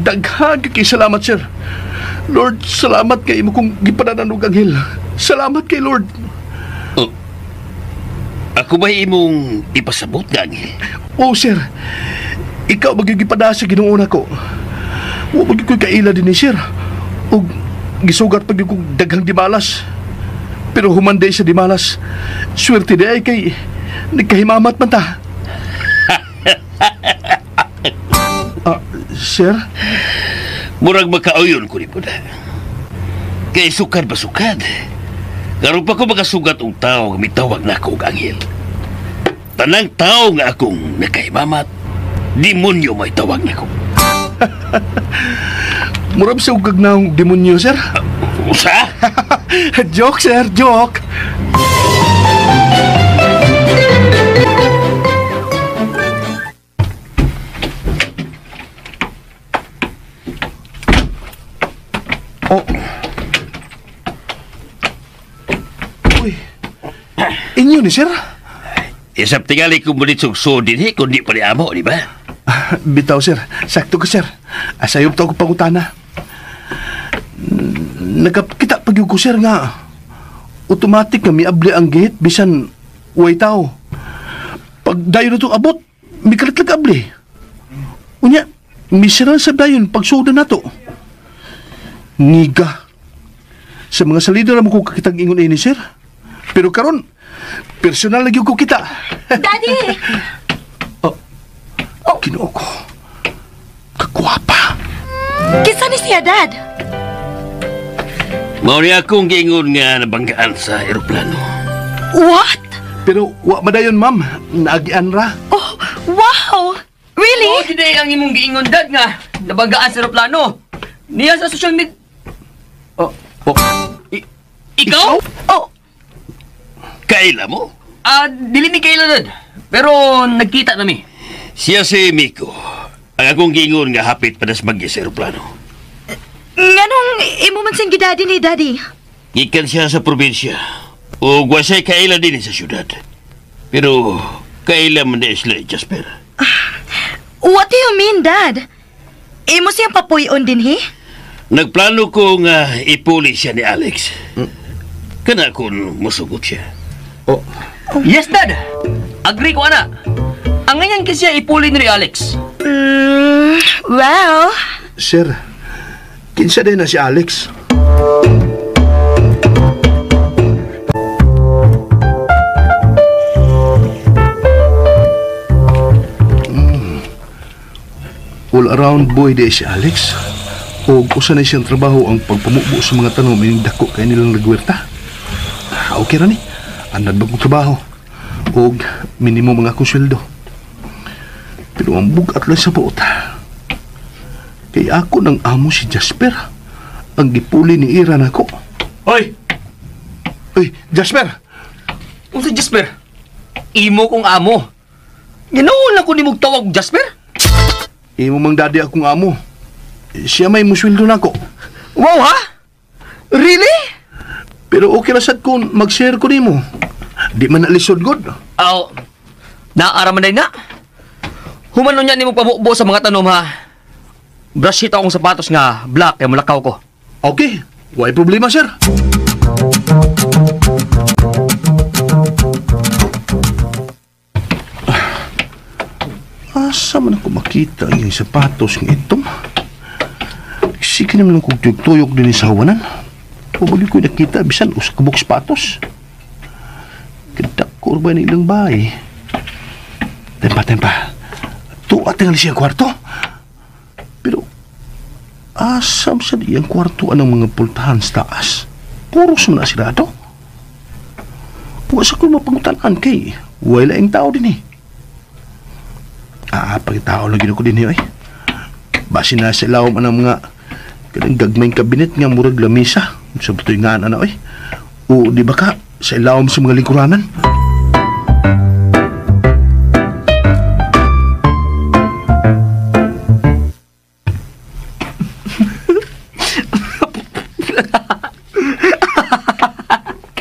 Speaker 4: Daghan kay salamat, sir. Lord, salamat kay imo kong gipadanan og anghel. Salamat kay Lord.
Speaker 6: Oh, ako ba imong ipasabot nga anghel?
Speaker 4: Oo, sir. Ikaw magigipada sa Ginoo nako. Wa magyud ko'y kaila dinhi, sir. Og gisugat pag kog daghang dimalas. Pero humanday sa dimalas. Swerte di ay kay nagkahimamat man ta. Sir?
Speaker 6: Murag makauyon ko ni na. Kay sukad ba sukad? Karon pa ko makasugat og tao nga mitawag na ako og anghel. Tanang tao nga akong nakahimamat, demonyo may tawag nako.
Speaker 4: Murag sa ugag na demonyo, sir.
Speaker 6: Usa?
Speaker 4: Joke, sir, joke. Oh. Uy. Inyo ni, sir?
Speaker 6: Isap tingali kung mulit sugso din, kundi pa ni amo, di ba?
Speaker 4: Bitaw, sir. Sakto ko, sir. Asayop to ako pangutana. Nakakita pag ko, sir, nga. Automatic nga miabli ang gate bisan way tao. Pag dayon na itong abot, mikalit lang abli. Unya, misira sa dayon pagsuda na to. Niga. Sa mga salida naman ko kakitang ingon ini, sir. Pero karon, Personal lagi ko kita.
Speaker 5: Daddy!
Speaker 4: Oh. Ginoo ko. Kagwapa.
Speaker 5: Kinsa ni siya, Dad?
Speaker 6: Mao ni akong giingon nga nabanggaan sa eroplano.
Speaker 5: What?
Speaker 4: Pero wa madayon, ma'am. Naagian ra.
Speaker 5: Oh, wow! Really?
Speaker 8: Oh, today ang imong giingon, Dad, nga nabanggaan sa eroplano. Niya sa social media. Oh, oh. Ikaw?
Speaker 5: Oh.
Speaker 6: Kaila mo?
Speaker 8: Dili mi kaila, Dad. Pero nagkita nami.
Speaker 6: Siya si Miko. Ang akong giingon nga hapit padasmagya sa eroplano.
Speaker 5: Nganong imo man siyang gidaddy ni Daddy?
Speaker 6: Gikan siya sa probinsya. O wasay kaila din sa syudad. Pero kaila man di sila Jasper.
Speaker 5: What do you mean, Dad? Imo siyang papuyon din, he?
Speaker 6: Nagplano ko nga ipuli siya ni Alex. Kana kung musugot siya.
Speaker 4: Oh.
Speaker 8: Yes, Dad! Agree ko, ana. Ang ngayon kasi siya ipuli ni Alex.
Speaker 5: Well...
Speaker 4: Sir, kinsa din na si Alex? All around boy di si Alex. O usa na siyang trabaho ang pagpamubo sa mga tanom ining dako kay nilang nagwerta. Okay ra ni. Anad ba kong trabaho? Og minimum ang akong sweldo. Pero ang bugat lang sa buot. Kay ako ng amo si Jasper. Ang gipuli ni Ira nako.
Speaker 8: Hoy!
Speaker 4: Uy, Jasper!
Speaker 8: Unsa Jasper? Imo kong amo. Ginoon ako ni mong tawag Jasper?
Speaker 4: Imo mang daddy akong amo. Siya may musweldo nako.
Speaker 8: Wow ha? Really?
Speaker 4: Pero okay ra sad kung mag-share ko nimo. Di man nalisod god.
Speaker 8: Aw, naara man na. Humano niya nimo pabubo sa mga tanom ha. Brush it akong sapatos nga black kay mulakaw ko.
Speaker 4: Okay, way problema sir. Asa man ako makita ang iyang sapatos ng itom? Sige naman kung tuyok-tuyok din sa hawanan. Pabalik ko nakita, bisan usa ka buok sapatos. Kadako ba ni ilang bahay? Tempa, tempa. Tuwa tingali siya kwarto. Pero, asam sa iyang kwarto anang mga pultahan sa taas? Puros man na sirado. Wa sa ko mapangutanan kay wala ang tao din eh. Pagkatao lang gino ko din eh. Basi na sa ilawom anang mga kanang gagmayng kabinet nga murag lamisa. Sa butoy nga na oy. O di ba ka sa ilawom sa mga lingkuranan?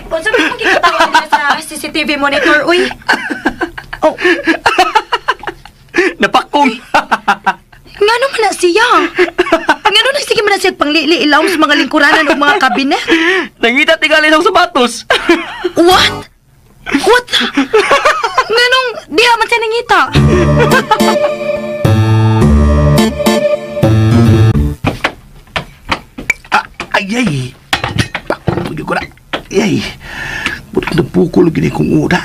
Speaker 5: Unsa ba imong gikatawa diri sa CCTV monitor, uy? Oh.
Speaker 8: Napakong.
Speaker 5: Ngano man na siya? Ngano na sige man na siya panglili ilawom sa mga lingkuranan ug mga kabinet?
Speaker 8: Nangita tingali sa sapatos.
Speaker 5: What? What? Nganong diha man siya nangita?
Speaker 4: Ay ay. Pakong ko na. Ay. Butik na pukol gini kong uda.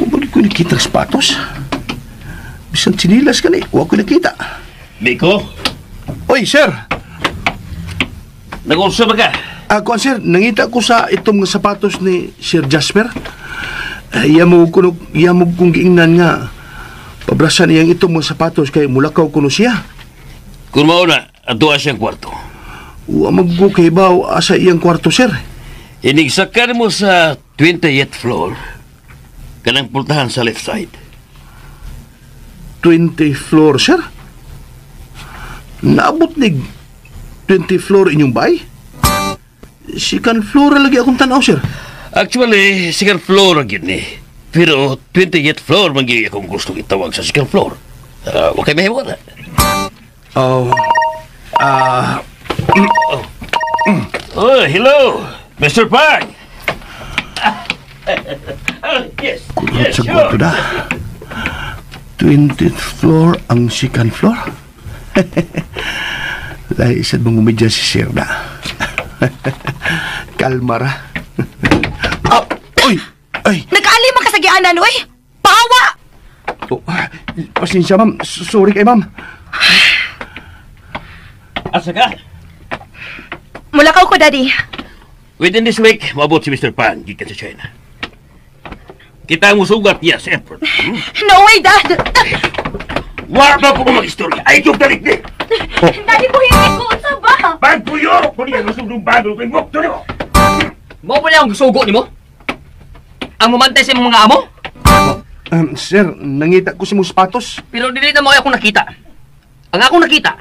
Speaker 4: Wala ko nakita ang sapatos. Bisan tsinilas ka ni, wala ko nakita.
Speaker 6: Miko?
Speaker 4: Oy, sir!
Speaker 6: Nag-unsa ba ka?
Speaker 4: Kuan sir, nangita ko sa itong mga sapatos ni Sir Jasper. Iya mo kong giingnan nga. Pabrasan niyang itong mga sapatos kay mulakaw kuno siya.
Speaker 6: Kung mauna, atua siyang kwarto.
Speaker 4: Wa maggo kay baw asa iyang kwarto, sir.
Speaker 6: Inigsakan mo sa 20th floor. Kanang pultahan sa left side.
Speaker 4: 20 floor, sir? Naabot ni 20 floor inyong bay? Second floor lagi akong tanaw, sir.
Speaker 6: Actually, second floor ang yun eh. Pero 20th floor man gyud akong gustong itawag sa second floor. Wa kay mahimo na.
Speaker 4: Oh.
Speaker 6: Oh, hello, Mr. Park. Yes.
Speaker 4: Kurot sa kwarto na. 20th floor ang second floor. Lahi isad mong umidya si sir na. Kalma ra. Ay!
Speaker 5: Nagkaalim ang kasagianan, oy! Pahawa!
Speaker 4: Oh, pasensya, ma'am. Sorry kay ma'am.
Speaker 6: Asa ka?
Speaker 5: Mulakaw ko, Daddy.
Speaker 6: Within this week, maabot si Mr. Pan gikan sa China. Kita ang musugat niya sa airport. Hmm?
Speaker 5: No way, Dad!
Speaker 6: Wa ba ko mag-istorya? Ay, yung tarik ni!
Speaker 5: Daddy, buhingin ko! Unsa ba?
Speaker 6: Pagpuyok ko niya lusog ng bago kay Mokto nimo!
Speaker 8: Mo pa niya ang sugo nimo? Ang mamantay sa imong mga amo?
Speaker 4: Sir, nangita ko si mong sapatos.
Speaker 8: Pero dili na mo ay akong nakita. Ang akong nakita,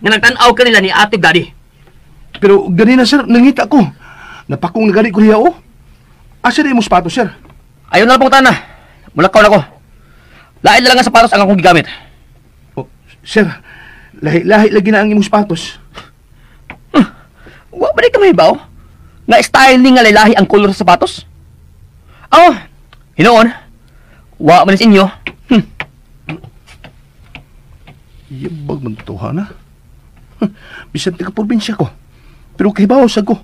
Speaker 8: nga nagtan-aw kanila ni Ate Daddy.
Speaker 4: Pero ganina, sir, nangita ko. Napakong nagali ko niya, oh. Asa na imong sapatos, sir?
Speaker 8: Ayaw na lang pong tana. Mulakaw na ko. Lain na lang ang sapatos ang akong gigamit.
Speaker 4: Oh, sir, lahi-lahi lagi na ang imong sapatos.
Speaker 8: Wa ba di ka mahibaw? Nga styling nga lahi ang kolor sa sapatos? Oh, hinoon. Wa man sa inyo.
Speaker 4: Yabag man tuha na. Bisan taga probinsya ko. Pero kahibaw sa ko.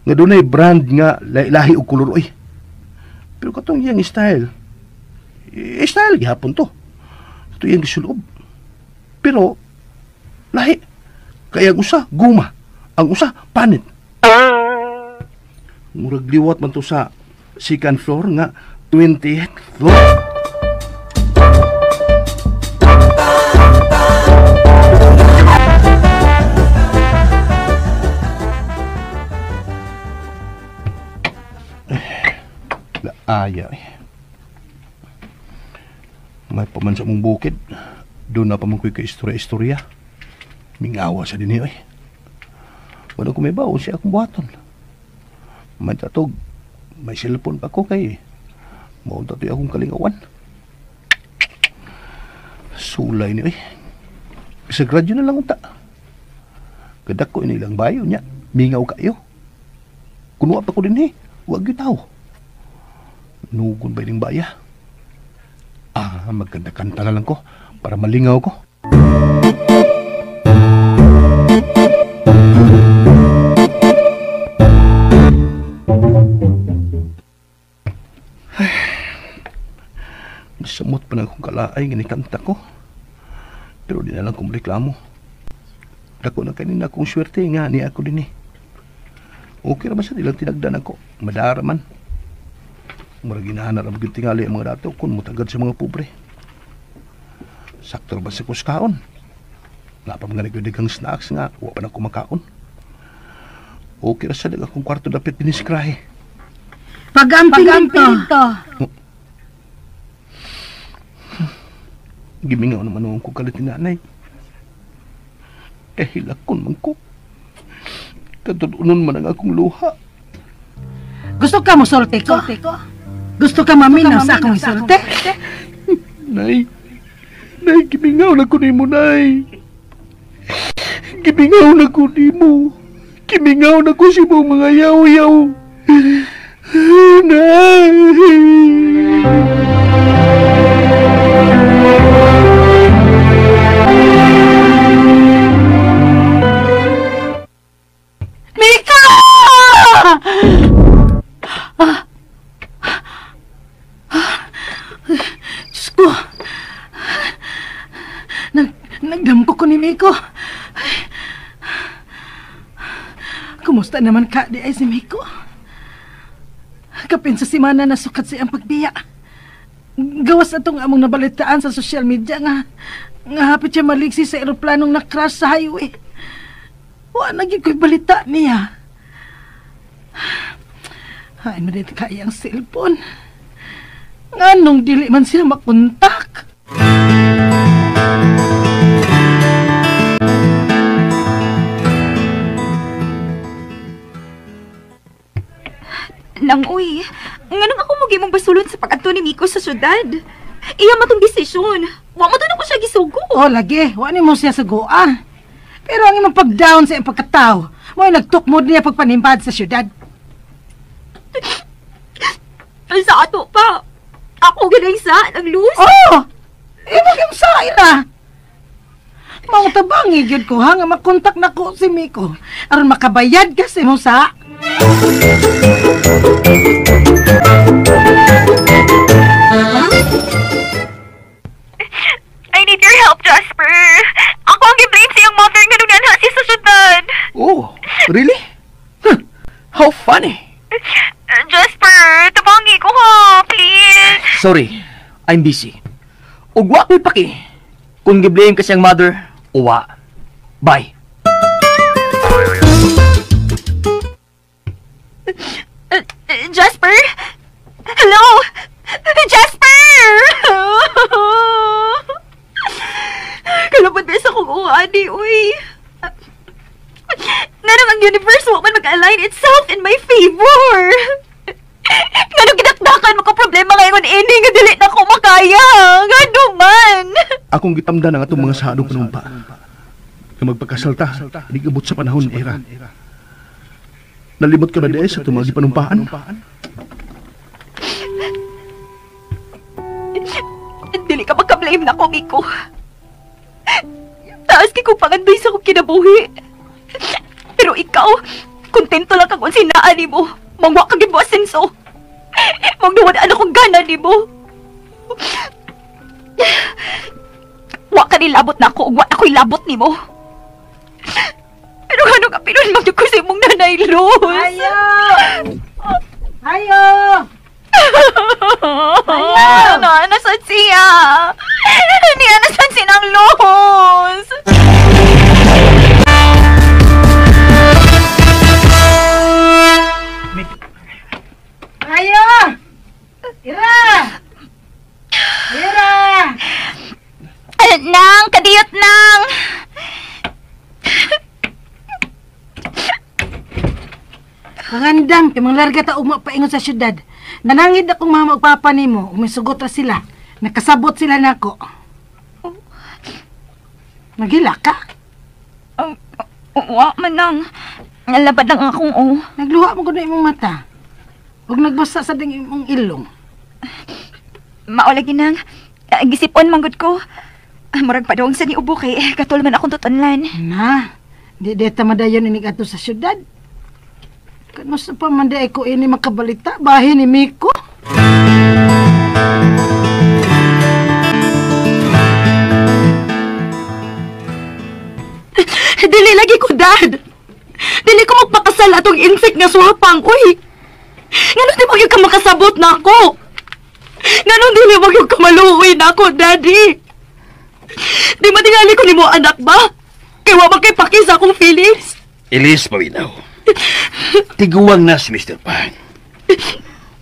Speaker 4: Nga dunay brand nga lahi-lahi og kolor oy. Pero katong iyang style. Style gihapon to. Kato iyang gisulob. Pero lahi. Kaya ang usa guma, ang usa panit. Murag liwat man to sa second floor nga 20th floor. Laaya eh. May paman sa mong bukid. Doon na pa man ko'y ka-istorya-istorya. Mingawa sa dinhi eh. Wala ko may baon siya akong buhaton. May tatog, may cellphone pa ko kay maunta to'y akong kalingawan. Sulay ni eh. Sa gradyo na lang unta. Kadako inilang bayo niya. Mingaw kayo. Kunuha pa ko din eh. Huwag yun tao. Nugon ba yung baya? Ah, magkanta-kanta na lang ko para malingaw ko. Ay, masamot pa na akong kalaay nga nikanta ko. Pero di na lang kong reklamo. Dako na kanina akong swerte nga ni ako din eh. Okay ra ba sa ilang tinagdan ako? Madara man. Murag ginahan na gyud tingali ang mga dato kun mutagad sa mga pobre. Sakto ba sa kuskaon? Wala pa mga nagdagang snacks nga, wa pa na kumakaon. Okay ra sa dag akong kwarto dapit diniskrahe.
Speaker 7: Pag-amping dito.
Speaker 4: Gimingaw naman noong ko kalit ni nanay. Eh, hilakon man ko. Katununon man ang akong luha.
Speaker 7: Gusto ka mo sulti ko? Gusto ka maminaw sa akong isulti?
Speaker 4: Nay, nay, gimingaw na ko nimo, nay. Gimingaw na ko nimo. Gimingaw na ko si mong mga yaw-yaw. Nay!
Speaker 7: Mika! Diyos ko! Nagdamko ko ni Miko. Kumusta naman ka di ay si Miko? Kapin sa simana na sukat siyang pagbiya. Gawas atong among nabalitaan sa social media nga hapit siya maliksi sa eroplanong na-crash sa highway. Wa na gyud ko'y balita niya. Ay, malit kaya ang cellphone. Nganong dili man sila makontak?
Speaker 9: Nang uy, nganong ako mo gimong basulon sa pag-adto ni Miko sa syudad? Iya matong desisyon. Wa mo to ko siya gisugo.
Speaker 7: Oh, lagi. Wa nimo siya sugoa. Pero ang imong pag-down sa iyang pagkatao, mo'y nagtukmod niya pagpanimpad sa syudad.
Speaker 9: Sa ato pa. Ako galing sa ang luz.
Speaker 7: Oh! Imo gyud sa ira. Mautabangi gyud ko ha nga makontak nako si Miko aron makabayad ka sa imong sa.
Speaker 8: How funny.
Speaker 9: Jasper, tabangi ko ha, please.
Speaker 8: Sorry, I'm busy. Ug wa ko'y paki. Kung gi-blame ka siyang mother, uwa. Bye.
Speaker 9: Jasper? Hello? Jasper! Kalapad na sa kong uwani, uy. Nganong ang universe wa man mag-align itself in my favor. Nganong gidakdakan mo ko problema ngayon ini nga dili na ko makaya. Ngano man?
Speaker 4: Akong gitamdan ang atong mga saadong panumpa. Nga magpakasal ta, inigabot sa panahon era. Nalimot ka ba di sa itong mga gipanumpaan?
Speaker 9: Dili ka magka-blame na ko, Miko. Taas kay kong pangandoy sa akong kinabuhi. Pero ikaw, kontento lang kang unsinaan ni mo. Mangwa ka gid mo asenso. Mangduwadaan akong gana ni mo. Wa ka nilabot na ako, ug wa ako'y labot ni mo. Pero ano ka pinon man ko sa imong nanay, Luz?
Speaker 7: Ayo! Ayo!
Speaker 9: Ayo! Nasan siya? Niya, nasan si Nang Luz?
Speaker 7: Ayo! Ira! Ira!
Speaker 9: Nang! Kadiyot, Nang!
Speaker 7: Pangandam, kay manglarga ta ugma paingon sa syudad. Nanangid akong mama ug papa nimo, umisugot ra sila. Nakasabot sila nako. Nagila ka?
Speaker 9: Wa man nang. Nalabad lang akong oh.
Speaker 7: Nagluha mo gud imong mata. Ug nagbasa sa ding imong ilong.
Speaker 9: Mao lagi nang. Gisipon man gud ko. Murag padong sa ni ubo kay katul man akong tutunlan.
Speaker 7: Na, di ta madayon inig adto sa syudad. Kanusa pa man di ko ini makabalita bahin ni Miko.
Speaker 5: Dili lagi ko, Dad. Dili ko magpakasal atong insect nga swapang, uy. Nganong di mo gyud ka makasabot na ako? Nganong dili mo gyud ka maluoy na ako, Daddy? Di matingali ko nimo anak ba? Kay wa man kay paki sa akong feelings.
Speaker 6: Elise, paminaw. Tiguang na si Mr. Pang.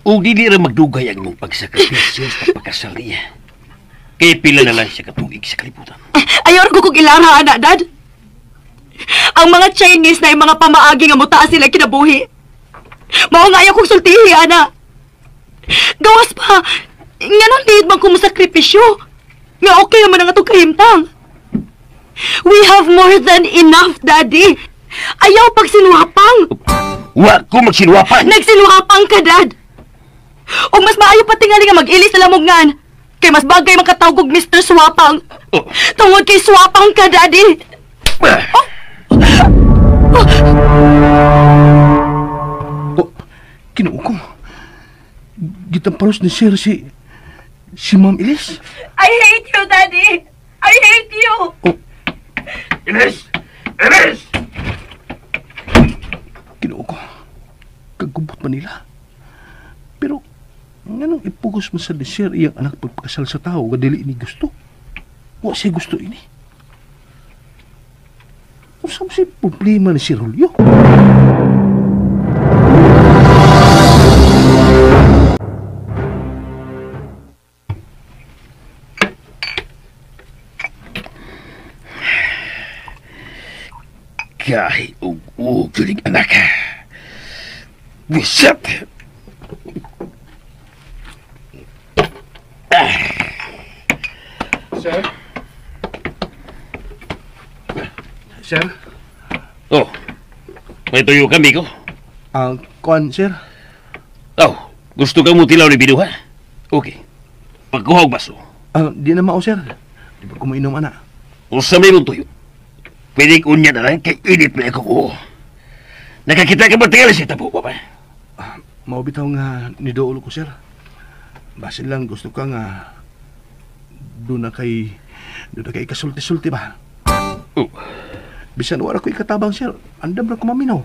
Speaker 6: Ug dili ra magdugay ang imong pagsakripisyo sa pagpakasal niya. Kay pila na lang siya katuig sa kalibutan.
Speaker 5: Ayaw ra ko kog ilara, anak, Dad. Ang mga Chinese na yung mga pamaagi nga mutaas sila kinabuhi. Mao nga ayaw kong sultihi, ana. Gawas pa, nga nang liit man kong masakripisyo. Nga okay naman ang atong kahimtang. We have more than enough, Daddy. Ayaw pag sinuwapang.
Speaker 6: Wa ko magsinuwapang.
Speaker 5: Nagsinuwapang ka, Dad. O mas maayo pa tingali nga mag-ilis na lamugngan. Kay mas bagay makatawag og Mr. Swapang.
Speaker 6: Oh.
Speaker 5: Tungod kay swapang ka, Daddy.
Speaker 6: Oh.
Speaker 4: Oh, Kinuo ko. Gitamparos ni Sir si Ma'am Elise.
Speaker 5: I hate you, Daddy. I hate you.
Speaker 4: Oh.
Speaker 6: Elise! Elise!
Speaker 4: Kinuo ko. Kagubot man nila. Pero, nganong ipugos man sa ni Sir iyang anak pagpakasal sa tao nga dili ini gusto? Wa siya gusto ini. Unsa man siya problema ni Sir Julio?
Speaker 6: Kahit ug-ug juling anak. Wisap!
Speaker 4: Sir? Sir?
Speaker 6: Oh, may tuyo kami ko.
Speaker 4: Kuan, sir?
Speaker 6: Oh, gusto ka mo tilaw ni Bido, ha? Okay. Pagkuha og baso.
Speaker 4: Di na mao, sir. Di ba kumiinom, ana?
Speaker 6: Usa may mong tuyo. Pwede unya na lang kay init na ako. Nakakita ka ba tingali sa tabo, papa?
Speaker 4: Mao bitaw nga nidool ko, sir. Basin lang gusto ka nga doon na kay kasulti-sulti ba?
Speaker 6: Oh.
Speaker 4: Bisan wala ko ikatabang, sir. Andam ra ko maminaw.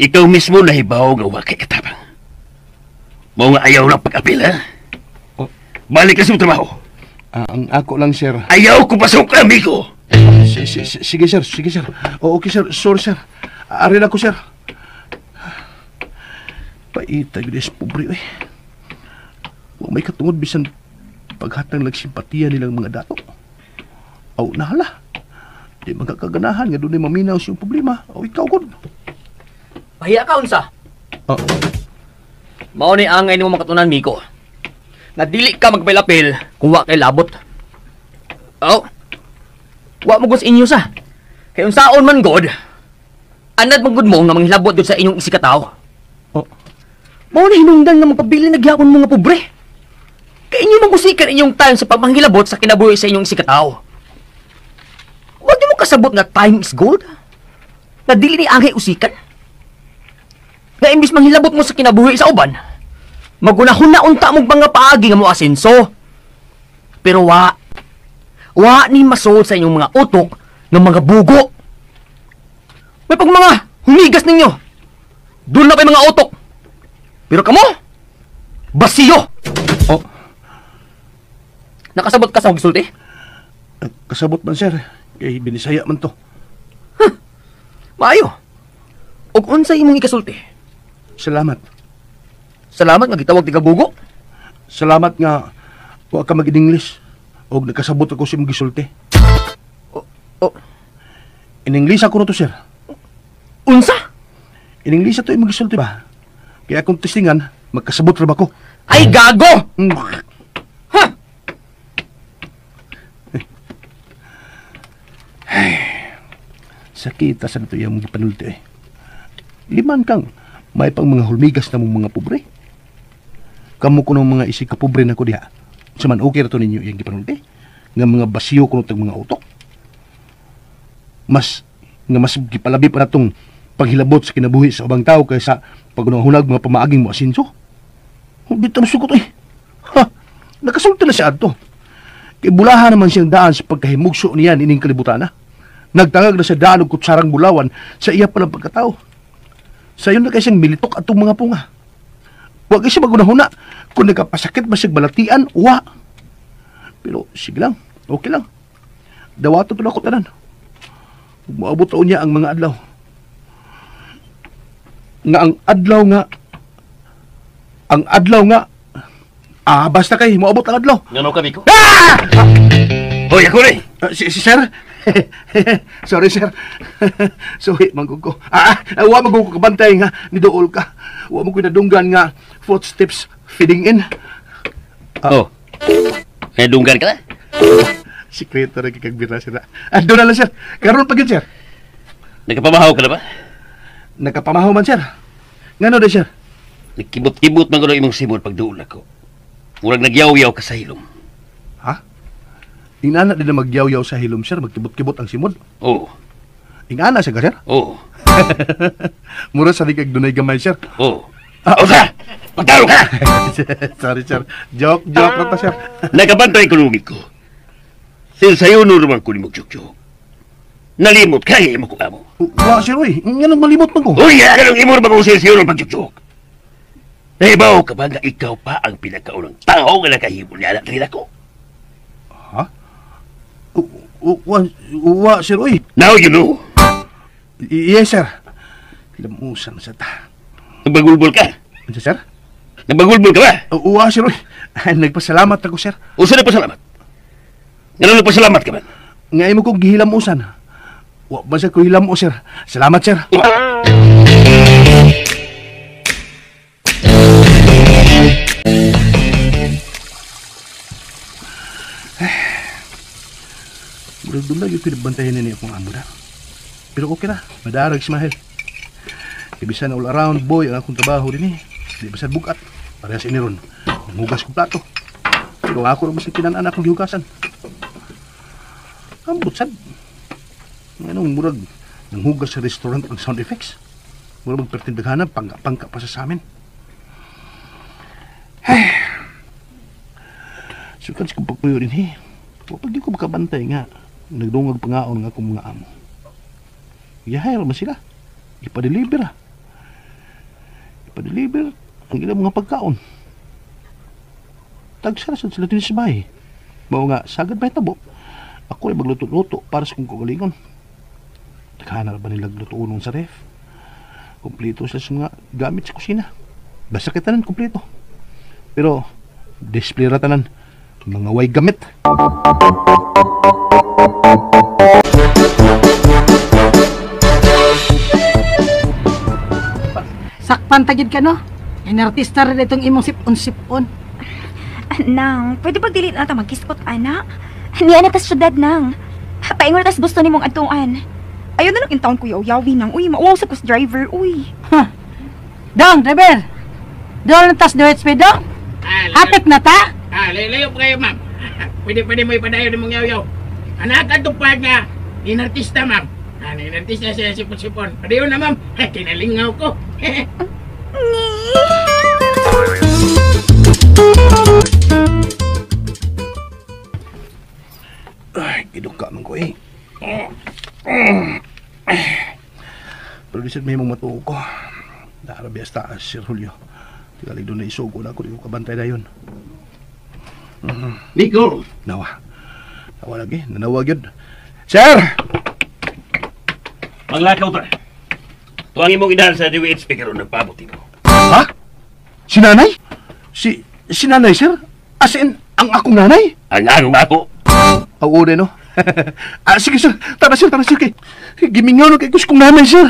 Speaker 6: Ikaw mismo nahibaw nga wa kay katabang. Mao nga ayaw lang pag-apil, ha?
Speaker 4: Oh.
Speaker 6: Balik ka sa imong trabaho.
Speaker 4: Ang ako lang, sir.
Speaker 6: Ayaw ko pasok, amigo.
Speaker 4: Sige, sir. Sige, sir. O, okay, sir. Sorry, sir. Ari na ko, sir. Paita, yun is pobre, eh. Wa may katungod bisan paghatang nagsimpatiya nilang mga dato. Aw, nahala. Di magkakaganahan nga doon ay maminaw siyang problema. O, ikaw, god.
Speaker 8: Pahiya ka, unsa?
Speaker 4: Oh.
Speaker 8: Mao ni angay nimo makatunan, Miko. Na dili ka magpilapil kung wa kay labot. Oh. Wa mo gud sa inyo sa. Kay unsaon man god, anad man gud mo nga manghilabot gud sa inyong isikataw.
Speaker 4: Oh.
Speaker 8: Mao ni hinungdan nga magpabili na gyapon mo nga pobre. Kay inyo man gusikan inyong time sa pagmanghilabot sa kinabuhi sa inyong isikataw. Wa di mo kasabot nga time is gold? Na dili ni angay usikan? Nga imbis manghilabot mo sa kinabuhi sa uban, magunahuna unta mong mga paagi nga mo asenso. Pero wa ni masuod sa inyong mga utok ng mga bugo. May pag mga humigas ninyo, doon na kay mga utok. Pero kamo, basiyo.
Speaker 4: Oh.
Speaker 8: Nakasabot ka sa gisulti?
Speaker 4: Kasabot man, sir. Kay binisaya man to.
Speaker 8: Huh. Maayo. Og unsa imong ikasulti?
Speaker 4: Salamat.
Speaker 8: Salamat nga gitawag ti kabugo.
Speaker 4: Salamat nga wa ka mag-English og nakasabot ako sa imong gisulti.
Speaker 8: Oh.
Speaker 4: In English ako to, sir.
Speaker 8: Unsa?
Speaker 4: In English ato imong gisulti ba? Kaya akong testingan, magkasabot ra ba ko?
Speaker 8: Ay gago! Ha!
Speaker 4: Ay, sakita sa nito iyang gipanulti eh. Liman kang may pang mga hulmigas na mong mga pobre. Kamu ko ng mga isig kapobre na ko diha. Sa man okay ra to ninyo iyang gipanulti. Nga mga basiyo kuno tag mga utok. Mas gipalabi pa natong paghilabot sa kinabuhi sa ubang tao kaysa pagunahunag mga pamaaging mo asinso. Bitaw sukot eh. Ha, nakasulti na siya adto. Kay bulahan naman siyang daan sa pagkahimugso niya ining kalibutan na. Nagtangag na sa daan og kutsarang bulawan sa iya palang pagkatao. Sayon na kay siyang militok atong mga punga. Huwag siya magunahuna kung nagkapasakit ba siyang balatian, wa. Pero sige lang, okay lang. Dawato to na ako tanan. Moabot taon niya ang mga adlaw. Nga ang adlaw nga, ang adlaw nga, basta kay moabot ang adlaw.
Speaker 6: Ngano ka, Miko?
Speaker 4: Ah!
Speaker 6: Hoy, ako rin!
Speaker 4: Si sir? Sorry, sir. Sorry, manggug ko. Wa manggug ko kabantay nga niduol ka. Wa mo ko nadunggan nga footsteps feeding in.
Speaker 6: Oh. Nadunggan ka na?
Speaker 4: Sikreto ra kikagbira sila. Doon na lang, sir. Karon pa gyud, sir.
Speaker 6: Nagkapamahaw ka na ba?
Speaker 4: Nagkapamahaw man, sir. Ngano de, sir?
Speaker 6: Nagkibot-kibot man gud imong simod pagduol ako. Murag nagyaw-yaw ka sa hilom.
Speaker 4: Ha? Ingana din na magyaw-yaw sa hilom, sir. Magkibot-kibot ang simod.
Speaker 6: Oo.
Speaker 4: Ingana siya ka, sir?
Speaker 6: Oo.
Speaker 4: Mura sa likag dunay gamay, sir.
Speaker 6: Oo. Osa! Pagtaro ka!
Speaker 4: Sorry, sir. Joke, joke na ta, sir.
Speaker 6: Nakabantay ko nungit ko. Sinsayo no naman ko ni Magjugjug. Nalimot ka, imo ko amo.
Speaker 4: Wa, sir, uy. Nga nang malimot man ko.
Speaker 6: Uy, nga nang imo naman ko sinsayo ng pagjugjug. Nahibaw ka ba nga ikaw pa ang pinakaunang tao nga nakahimo niya na rin ako?
Speaker 4: Ha? Wa, sir, uy.
Speaker 6: Now you know.
Speaker 4: Yes, sir. Lamusan sa ta.
Speaker 6: Nagbagulbol ka?
Speaker 4: Ano, sir?
Speaker 6: Nagbagulbol ka ba?
Speaker 4: Wa, sir, uy. Nagpasalamat ako, sir.
Speaker 6: Usa nagpasalamat? Nga nagpasalamat ka man?
Speaker 4: Nga imo kong gihilamusan. Wa ba sa ko hilamo, sir. Salamat, sir. Murag doon lang yung pinabantayan na niya akong amo na. Pero okay na, madarag si Mahel. Ibisan all around boy ang akong trabaho din eh. Di ba sa bukat? Parehas iniron. Nanghugas kong plato. Pero ako naman sa kinanan akong gihugasan. Ambot sad. Anong murag nanghugas sa restaurant ang sound effects. Murag magpertindaghanan, pangka-pangka pa sa amin. Ay. Sukan sa kong pagpuyo din eh. Pag di ko makabantay nga, nagdungag pangaon nga akong mga amo. Iyahay man sila. Ipa-deliver ah. Ipa-deliver ang ilang mga pagkaon. Tagsara sad sila din sa bahay. Mao nga, sagad ba tabo? Ako ay magluto-luto para sa kong kagalingon. Taghanan ba nila lutoon sa ref? Kompleto sila sa mga gamit sa kusina. Basta kay tanan, kompleto. Pero, display ra tanan. Mga way gamit.
Speaker 7: Sakpan tagid ka, no? Inartista rin itong imong sipon-sipon.
Speaker 9: Nang, pwede pag dili na ta magkiskot, ana? Niya na tas syudad, nang. Paingon na tas gusto ni mong adtuan. Ayaw na lang in town ko yaw-yawi, nang. Uy, mauwaw sa kus driver, uy.
Speaker 7: Huh. Dong, driver! Dong na tas duwets pe, dong? Hapit na ta?
Speaker 10: Layo pa kayo, ma'am. Pwede mo ipadayo ni mong yaw-yaw. Anak, atupag nga. Inartista, ma'am. Inartista siya sipon-sipon. Padayon na, ma'am. Kinalingaw ko.
Speaker 4: Ay, giduka man ko eh. Pero di sad may mong matuo ko. Naarabi hasta Sir Julio. Tigalig doon na isugo na ako. Di ko kabantay na yun.
Speaker 6: Nico!
Speaker 4: Nawa. Nawa lagi. Nanawag yun. Sir!
Speaker 6: Maglakaw ta. Tuwangin mong inahan sa DWH speaker o nagpaabot ko.
Speaker 4: Ha? Si nanay? Si nanay, sir? As in, ang akong nanay?
Speaker 6: Ang akong ako.
Speaker 4: Oo din, no? Sige, sir. Tara, sir. Tara, sir. Kay, gimingaw na kay kong nanay, sir.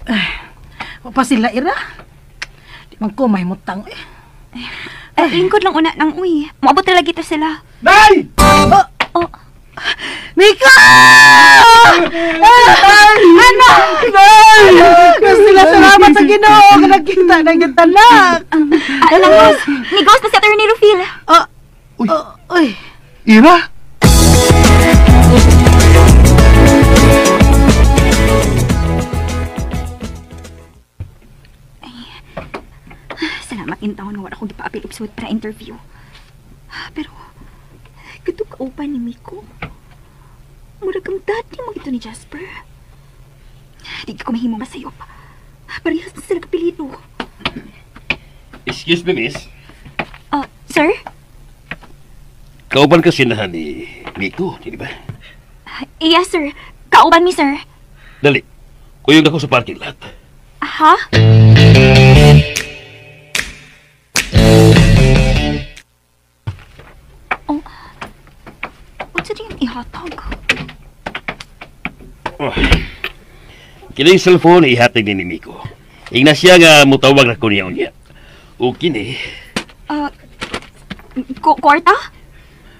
Speaker 7: Ay, pa sila, Ira. Di man ko may mutang, eh.
Speaker 9: Lingkod lang una nang uy. Maabot talaga ito sila.
Speaker 4: Nay!
Speaker 9: Oh, oh.
Speaker 7: Mika! Ano? Nay! Sila salamat sa Ginoo nga nagkita ng tanak.
Speaker 9: Langos, ni-ghost na si Attorney Rufil.
Speaker 4: Uy.
Speaker 7: Uy.
Speaker 4: Ira?
Speaker 9: Salamat in taon nga wala akong gipaapil og suwat para interview. Pero kadto kauban ni Miko. Murag ang daddy mo ito ni Jasper. Di ko mahimo masayop. Parehas na sila kapilido.
Speaker 6: Excuse me, miss.
Speaker 9: Sir?
Speaker 6: Kauban ka sinahan ni Miko, di ba?
Speaker 9: Yes, sir. Kauban mi, sir.
Speaker 6: Dali. Kuyog ako sa parking lot.
Speaker 9: Ha? Oh. Unsa din ihatag?
Speaker 6: Oh. Kining cellphone ihatag ni Miko. Ingna siya nga mutawag na ko niya unya. O kini.
Speaker 9: Kwarta?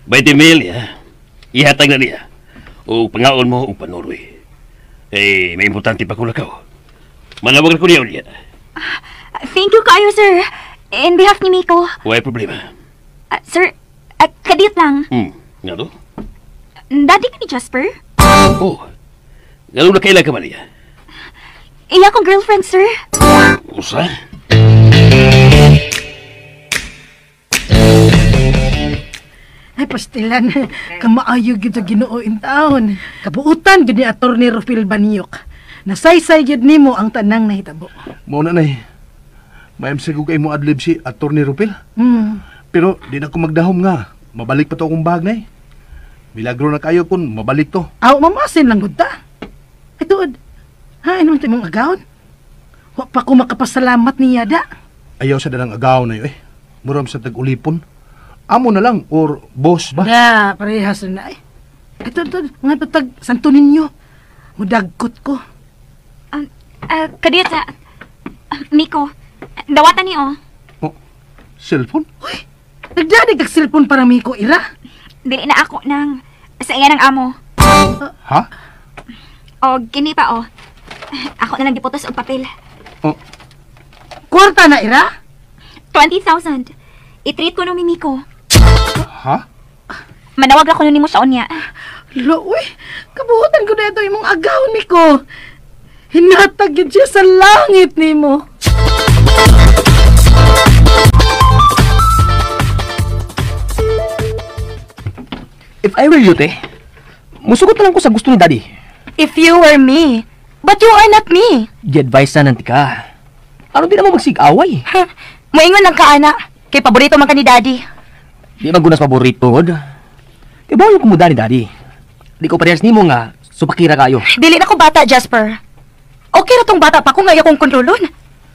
Speaker 6: 20 mil ya. Ihatag na niya. O pangaon mo o panuroy. Eh, may importante pa ko lakaw. Manawag na ko niya unya.
Speaker 9: Thank you kayo, sir. In behalf ni Miko.
Speaker 6: Way problema.
Speaker 9: Sir, kadit lang.
Speaker 6: Nga to?
Speaker 9: Daddy ka ni Jasper?
Speaker 6: Oh. Gano'n na kailan ka ba niya?
Speaker 9: Iya akong girlfriend, sir.
Speaker 6: Usa?
Speaker 7: Ay, pastilan. Kamaayo gyud sa Ginoo in taon. Kabuutan gyud ni Attorney Rufil Baniok. Nasaysay gyud nimo ang tanang nahitabo.
Speaker 4: Mao na, nay. Mayam sa kay mo adlib si Attorney Rufil. Pero di na ko magdahom nga. Mabalik pa to akong bag, nay. Milagro na kayo kung mabalik to.
Speaker 7: Aw, mamasin lang gud ta. Ay, tuod. Ha, ano man ito imong agawon? Wa pa ko makapasalamat niya da.
Speaker 4: Ayaw sa dalang agaw na yun eh. Muram sa tag-ulipon. Amo na lang or boss ba?
Speaker 7: Da, parehas na eh. Ay, tuod, tuod. Mga tutag Santo Niño. Mudagkot ko.
Speaker 9: Kadiyot sa... Miko, dawatan niyo.
Speaker 4: Oh, cellphone?
Speaker 7: Uy, nagdadig kag cellphone para Miko, Ira.
Speaker 9: Dili na ako nang... Sa iya ng amo.
Speaker 4: Ha?
Speaker 9: O, gini pa, o. Ako na lang giputos og papel.
Speaker 4: Oh.
Speaker 7: Kwarta na, Ira?
Speaker 9: 20,000. I-treat ko no mi Miko.
Speaker 4: Ha?
Speaker 9: Manawag ako nimo sa unya.
Speaker 7: Lo, uy, kabuhutan ko na ito imong agaw, Miko. Hinatag yun siya sa langit nimo.
Speaker 8: If I were you, te, Musugot na lang ko sa gusto ni Daddy.
Speaker 5: If you were me, but you are not me.
Speaker 8: Gi-advise na nanti ka. Ano di na mo magsigaway?
Speaker 5: Moingon lang ka, ana. Kay paborito man ka ni Daddy.
Speaker 8: Di man gunas paborito, god. Kay bawal kumuda ni Daddy. Di ko parehas nimo nga supakira kayo.
Speaker 5: Dili na ko bata, Jasper. Okay ra tong bata pa ko nga akong kontrolon.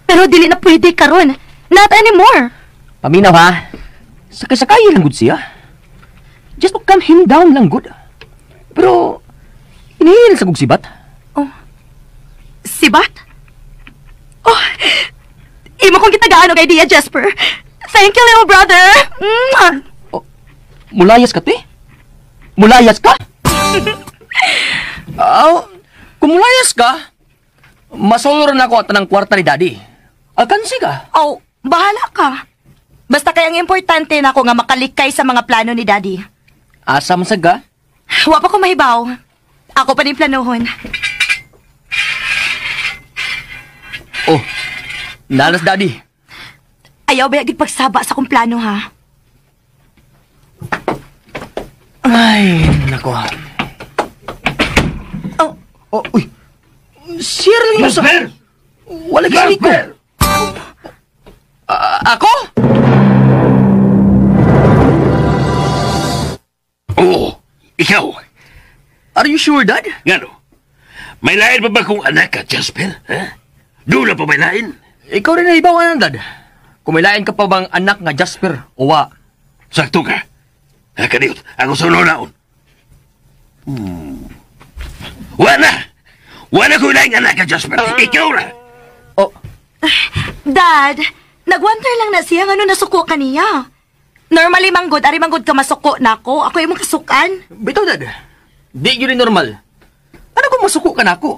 Speaker 5: Pero dili na pwede karon. Not anymore.
Speaker 8: Paminaw ha. Sakay-sakay lang gud siya. Just to calm him down lang gud. Pero inihil sa kog sibat.
Speaker 5: Oh. Sibat? Oh. Imo kong gitagaan og idea, Jasper. Thank you, little brother. Mwah!
Speaker 8: Oh, mulayas ka, te? Mulayas ka? Kung mulayas ka, masulor na ako at ng kwarta ni Daddy. Alkansi ka.
Speaker 5: Oh, bahala ka. Basta kay ang importante na ako nga makalikay sa mga plano ni Daddy.
Speaker 8: Asa man sad ka?
Speaker 5: Wa pa ko mahibaw. Ako pa din planohon.
Speaker 8: Oh, nalas Daddy.
Speaker 5: Ayaw ba yung pagsaba sa akong plano, ha?
Speaker 8: Ay, nako.
Speaker 5: Oh.
Speaker 8: Oh, uy. Share lang yung sa... Wala kasi ko. Ako?
Speaker 6: Oo, ikaw.
Speaker 8: Are you sure, Dad?
Speaker 6: Ngano? May lain pa ba kung anak ka, Jasper? Ha? Doon na pa may lain?
Speaker 8: Ikaw rin na ibawan, Dad. Kung may lain ka pa bang anak nga Jasper, owa.
Speaker 6: Sakto ka. Ha, kaniyot, ako sa unaon. Wala! Wala ko laing anak ka, Jasper. Ikaw na!
Speaker 8: Oh.
Speaker 5: Dad, nag-wonder lang na siya ngano nasuko ka niya. Normally, manggod, ari manggod ka masuko na ako. Ako imong kasukan.
Speaker 8: Bitaw, Dad. Di yun normal. Ano kung masuko ka na ako?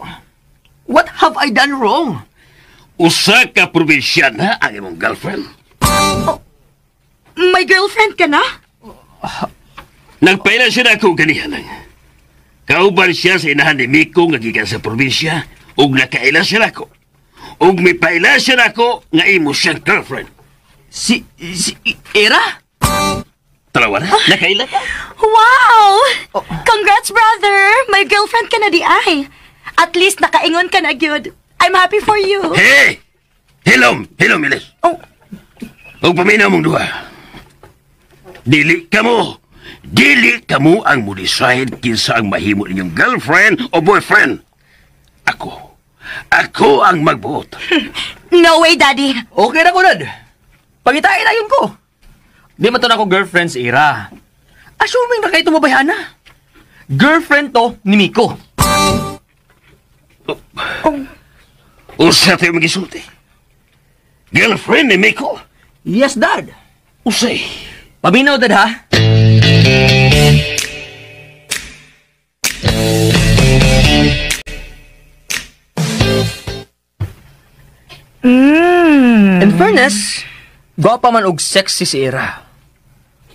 Speaker 8: What have I done wrong?
Speaker 6: Usa ka probinsyana ang imong girlfriend.
Speaker 5: Oh, may girlfriend ka na?
Speaker 6: Nagpaila siya na ako ganihan lang. Kauban siya sa inahan ni Miko nga gikan sa probinsya ug nakaila siya nako. Ug mipaila siya nako nga imo siyang girlfriend.
Speaker 8: Si Era?
Speaker 6: Tarawa na, nakaila ka.
Speaker 5: Wow! Oh. Congrats, brother! May girlfriend ka na di ay. At least nakaingon ka na gyud. I'm happy for you.
Speaker 6: Hey! Hilom! Hilom, Ilis.
Speaker 5: Oh.
Speaker 6: Ug paminaw mong duha. Dili ka mo. Dili ka mo ang mo-decide kinsa ang mahimo ninyong girlfriend o boyfriend. Ako. Ako ang magbuot.
Speaker 5: No way, Daddy.
Speaker 8: Okay na ko, Dad. Pangitain na yun ko. Di man to na ako girlfriend si Ira. Assuming na kayo tumabayhan na. Girlfriend to ni Miko.
Speaker 6: Oh. Usa tayo magisulti. Girlfriend ni Miko?
Speaker 8: Yes, Dad.
Speaker 6: Usay.
Speaker 8: Paminaw, Dad, ha? In fairness, gwapa man og sexy si Ira.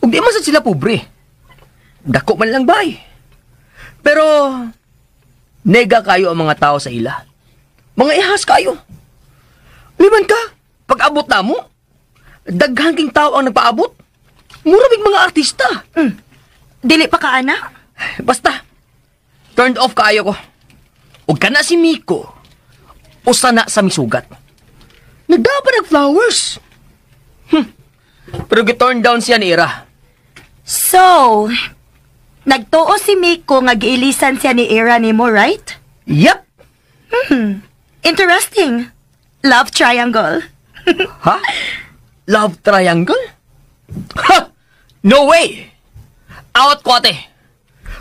Speaker 8: Ug di man sad sila pobre. Dako man lang bay. Pero nega kayo ang mga tao sa ila. Mga ihas kayo. Liman ka, pag-abot na mo, daghan king tao ang nagpaabot. Mura big mga artista.
Speaker 5: Dili pa ka, anak?
Speaker 8: Basta, turned off kaayo ko. Ug kana si Miko, usa na sa misugat. Nagdapa nag flowers. Pero gi-turn down siya ni Ira.
Speaker 5: So, nagtuo si Miko nga giilisan siya ni Ira nimo, right?
Speaker 8: Yep.
Speaker 5: Interesting. Love triangle.
Speaker 8: Ha? Love triangle? Ha! No way! Out ko, ate.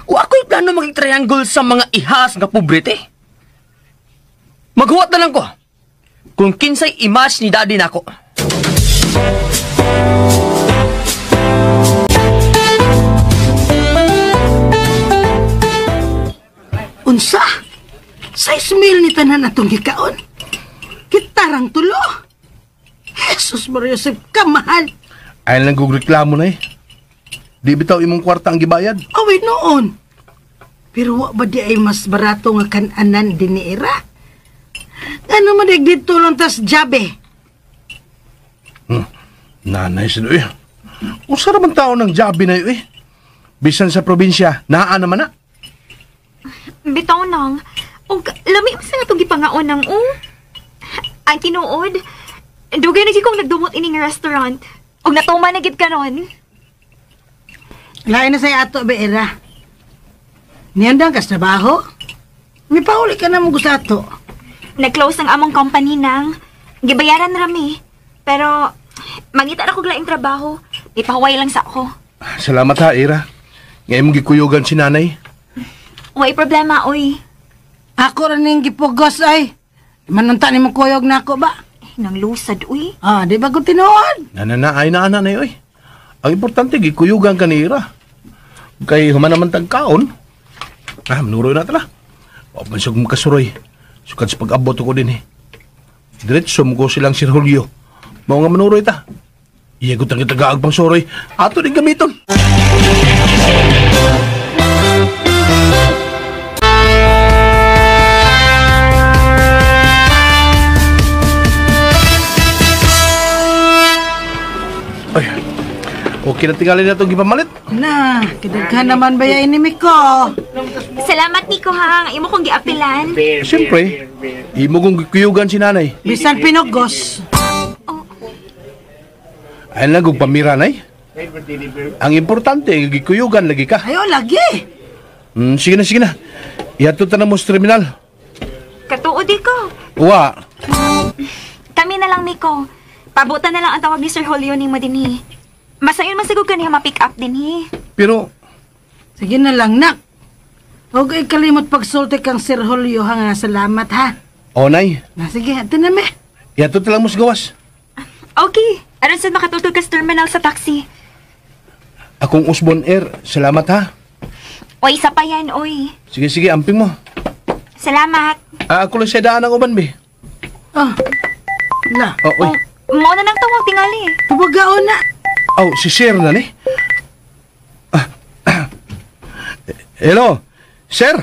Speaker 8: Wa ko'y plano maging triangle sa mga ihas nga pobre, te. Maghuwat na lang ko kung kinsay image ni Daddy nako.
Speaker 7: Unsa? Size meal ni tanan atong gikaon. Kitarang tulo. Jesus Maria Joseph, kamahal.
Speaker 4: Ay lang kong reklamo na eh. Di bitaw imong kwarta ang gibayad.
Speaker 7: Away noon. Pero wa ba di ay mas barato nga kananan din ni Ira? Ano man dito lang tas jabe?
Speaker 4: Nanay sa eh. Usa ra man tao ng jabe na eh. Bisan sa probinsya, naa naman na.
Speaker 9: Bitaw nang. Og lami man sa nga itong gipangaon nang oh. Ang tinuod, dugay na gid kong nagdumot ini nga restaurant. Og natuma na gid karon.
Speaker 7: Lain na sa'yo ato, Beera. Niandang kas trabaho? May pauli ka na mong gusto ato.
Speaker 9: Nag-close ang among company nang. Gibayaran rami. Pero mangita ra kog laing trabaho. Ipahuway lang sa ako.
Speaker 4: Salamat ha, Ira. Ngayon mong gikuyugan si nanay.
Speaker 9: Way problema, oy.
Speaker 7: Ako rin yung gipugos, ay. Manunta ni mong kuyog na ako ba?
Speaker 9: Nang lusad, uy.
Speaker 7: Ah, di ba kung tinuod?
Speaker 4: Na, ay na, na, oy. Ang importante, gikuyugan ka ni Ira. Kay human naman tagkaon. Ah, manuroy na tala. Wapansog mo kasuroy. Sukad sa pag-abot ko din eh. Diretso mo ko silang Sir Julio. Mao nga manuroy ta. Iya ko tang itagaag pang suroy. Ato din gamiton. Ay, okay na tingalin na itong gipamalit.
Speaker 7: Na, kadaghan naman ba yan ni Miko?
Speaker 9: Salamat, Miko, ha. Imo kong giapilan.
Speaker 4: Siyempre, imo kong gikuyugan si nanay.
Speaker 7: Bisan pinugos.
Speaker 4: Ay lang, kung pamira, nay. Ang importante, gikuyugan lagi ka.
Speaker 7: Ayo, lagi.
Speaker 4: Sige na, sige na. Ihatod ta na mo sa terminal.
Speaker 9: Katuo di ko.
Speaker 4: Uwa.
Speaker 9: Kami na lang, Miko. Pabutan na lang ang tawag ni Sir Julio ni mo dinhi. Masayon man siguro kaniya ma-pick up dinhi.
Speaker 4: Pero...
Speaker 7: Sige na lang, nak. Huwag ay kalimot pagsulti kang Sir Julio, ha nga. Salamat, ha?
Speaker 4: O, nay.
Speaker 7: Na, sige, ato na, me.
Speaker 4: Ihatod na lang mo sa gawas.
Speaker 9: Okay. Aron sa makatultol ka sa terminal sa taxi.
Speaker 4: Akong Usbon Air. Salamat, ha?
Speaker 9: Oy, isa pa yan, oy.
Speaker 4: Sige, sige. Amping mo.
Speaker 9: Salamat.
Speaker 4: Ah, ako lang sa daan ang uban, be.
Speaker 7: Oh. La.
Speaker 4: Oh, oy.
Speaker 9: Mo na nang tawag, tingali.
Speaker 7: Tubagaon na.
Speaker 4: Oh, si Sir na ni. Hello, Sir.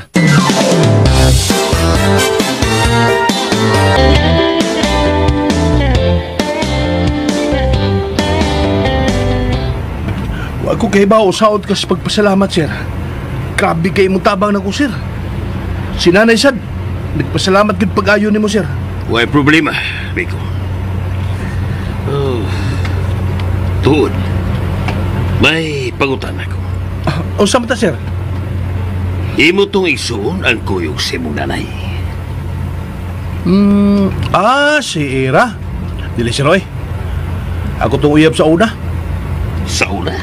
Speaker 4: Wa ko kay bao saod ka sa pagpasalamat, sir. Grabe kay imong tabang nako, sir. Si Nanay sad, nagpasalamat gid pag-ayo nimo, sir.
Speaker 6: Way problema, Miko. Oh, tuod. May pangutan ako.
Speaker 4: Unsa man ta, sir?
Speaker 6: Imo tong igsuon ang kuyog sa imong nanay.
Speaker 4: Si Ira. Dili, sir, oy. Ako tong uyab sa una.
Speaker 6: Sa una?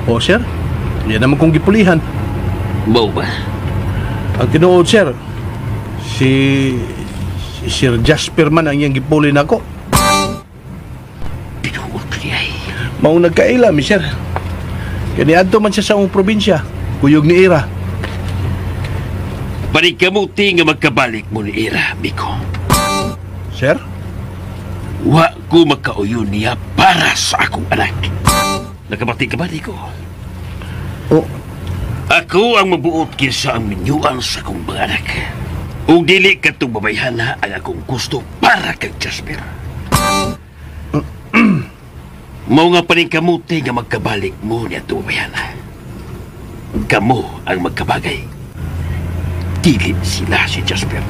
Speaker 4: O, sir. Yan naman kong gipulihan.
Speaker 6: Mao ba?
Speaker 4: Ang tinuod, sir, si Sir Jasper man ang iyang gipuli nako.
Speaker 6: Tinuod ka niya.
Speaker 4: Maong nagkaila, mi, sir. Kaniadto man siya sa among probinsya, kuyog ni Ira.
Speaker 6: Panikamuti nga magkabalik mo ni Ira, Miko.
Speaker 4: Sir?
Speaker 6: Wa ko makauyon niya para sa akong anak. Nakabati ka ba, Nico?
Speaker 4: Oh.
Speaker 6: Ako ang mabuot kinsa ang minyuan sa akong mga anak. Ug dili katong babayhana ang akong gusto para kay Jasper. Mao nga paningkamuti nga magkabalik mo niya itong babayhana. Kamo ang magkabagay. Dili sila si Jasper.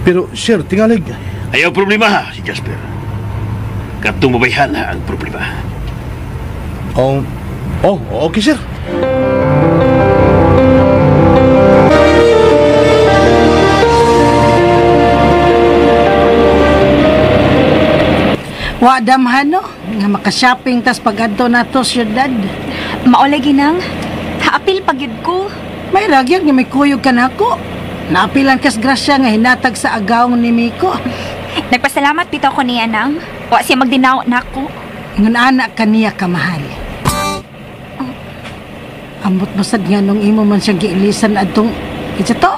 Speaker 4: Pero, sir, tingalig.
Speaker 6: Ayaw problema ha, si Jasper. Katong babayhana ang problema.
Speaker 4: Oh, okay, sir.
Speaker 7: Wa damhan, no? Nga maka-shopping tas pag-adto nato syudad.
Speaker 9: Maulagi nang. Haapil pagyud ko.
Speaker 7: May ragyag nga may kuyog ka nako. Naapilan kas grasya nga hinatag sa agawng ni Miko.
Speaker 9: Nagpasalamat bitaw ko niya nang. Wa siya magdinaw nako.
Speaker 7: Ingon anak kaniya kamahal. Ambot masad nga nung imo man siyang giilisan adtong kinsa to?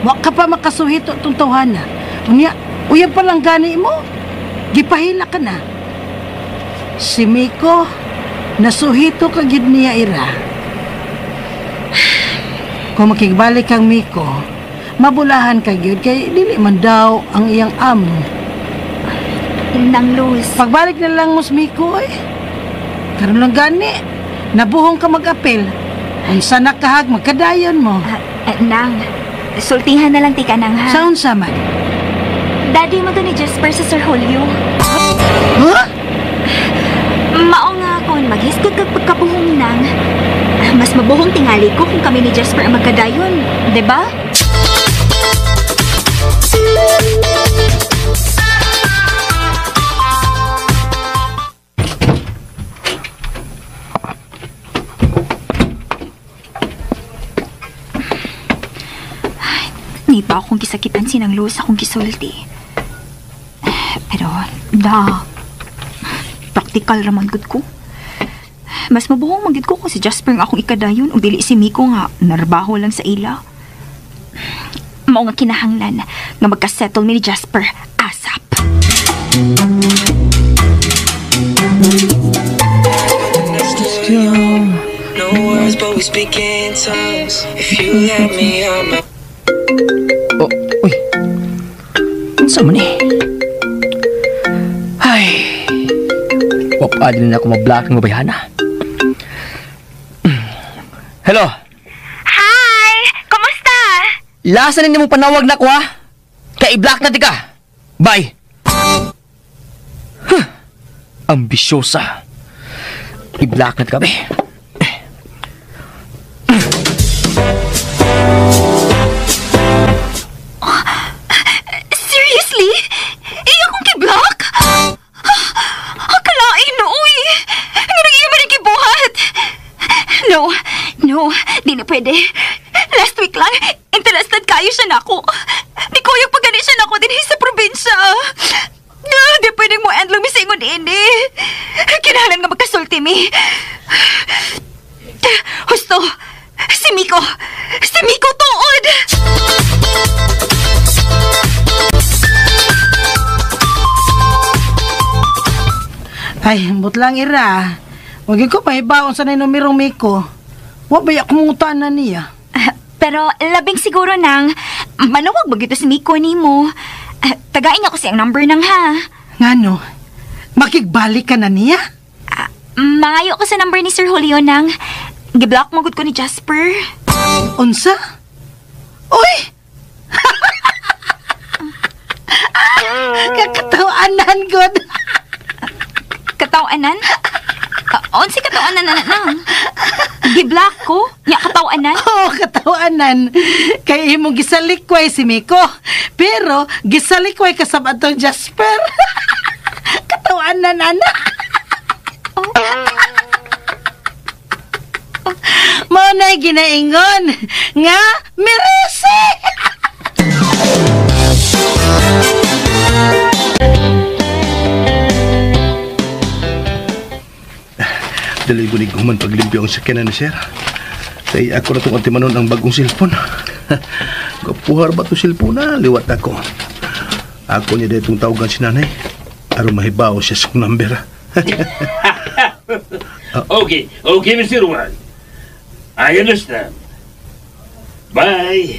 Speaker 7: Wa ka pa makasuhito tong tawhana. Unya, uyab pa lang gani mo. Gipahila ka na. Si Miko, nasuhito ka gid niya ira. Kung makigbalik kang Miko, mabulahan ka gyud kay dili man daw ang iyang amo.
Speaker 9: Nang Luz.
Speaker 7: Pagbalik na lang mo sa Miko eh. Karon lang gani, nabuhong ka mag-apel. Unsa na kahag magkadayon mo.
Speaker 9: Nang, sultihan na lang tika nang ha.
Speaker 7: Sa unsa man?
Speaker 9: Daddy mo to ni Jasper sa Sir Julio.
Speaker 7: Huh?
Speaker 9: Mao nga kon maghisgot kag pagkabuhong nang. Mas mabuhong tingali ko kung kami ni Jasper ang magkadayon, 'di ba? Ay, pa akong kisakitan sinang luwas akong gisulti. Pero, da, praktikal raman gud ko. Mas mabuhong manggid ko kung si Jasper nga akong ikadayon o dili si Miko nga narbaho lang sa ila. Mao nga kinahanglan nga magkasettle mi ni Jasper ASAP.
Speaker 13: No words, but we speak in tongues. If you let me, I'm
Speaker 8: Oh, uy. Unsa man eh? Ay. Wapa din na ako ma-block ng mabayhana. Hello.
Speaker 9: Hi! Kumusta?
Speaker 8: Lasa ninyo mong panawag na ko ha? Kay i-block na di ka. Bye. Huh. Ambisyosa. I-block na di ka, be.
Speaker 9: Seriously? Iya akong ki-block? Akalain no, uy. Nga iya man ang gibuhat. No, no, di na pwede. Last week lang, interested kayo siya nako. Di ko yung pagani siya nako din sa probinsya. Di pwedeng mo end lang mi sa ingon ini. Kinahanglan nga magkasulti mi. Husto, si Miko. Si Miko tuod.
Speaker 7: Ay, but lang ira. Wag ko pahibaon sa nay numerong Miko. Wa ba kumutan na niya?
Speaker 9: Pero labing siguro nang manawag ba gito si Miko nimo. Tagain niya ko siyang number nang ha.
Speaker 7: Ngano? Makigbalik ka na niya?
Speaker 9: Mangayo ko sa number ni Sir Julio nang giblock mo gud ko ni Jasper.
Speaker 7: Unsa? Uy! Kakatawanan gud.
Speaker 9: Katawanan? Unsi katawanan na nang? Giblock ko? Nya katawanan?
Speaker 7: Oo, katawanan. Kay imong gisalikway si Miko. Pero gisalikway ka sa atong Jasper. Katawanan ana. Oh. Mao na'y ginaingon nga merese.
Speaker 4: Dali ko ni human paglimpyo ang sakyanan ni sir. Kay ako na itong antimanon ang bagong cellphone. Gapuhar ba itong cellphone na? Liwat ako. Ako niya dahil itong tawagan si nanay. Aron mahibaw siya sa number.
Speaker 6: Okay, okay, Mr. Wang. I understand. Bye.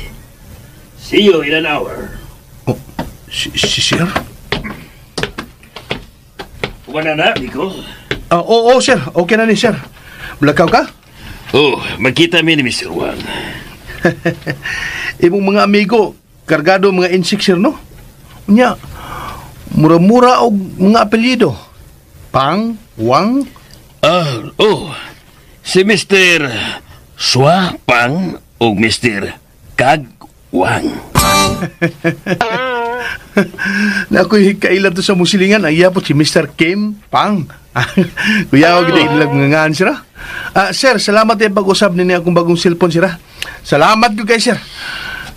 Speaker 6: See you in an hour.
Speaker 4: Oh, si sir?
Speaker 6: Wala na, Miko.
Speaker 4: Oo, sir. Okay na ni, sir. Blakaw ka?
Speaker 6: Oh, magkita mi ni Mr. Wang.
Speaker 4: Imong mga amigo, kargado mga insik, sir, no? Unya, mura-mura og mga apelyido. Pang, Wang.
Speaker 6: Si Mr. Swa Pang o Mr. Kag Wang.
Speaker 4: Na ako'y kailan to sa musilingan, ang iyapot si Mr. Kim Pang. Kuya, huwag kita ilag mga ngaan, sir. Sir, salamat yung pag-usap ninyo akong bagong cellphone, sir. Salamat ko kay sir.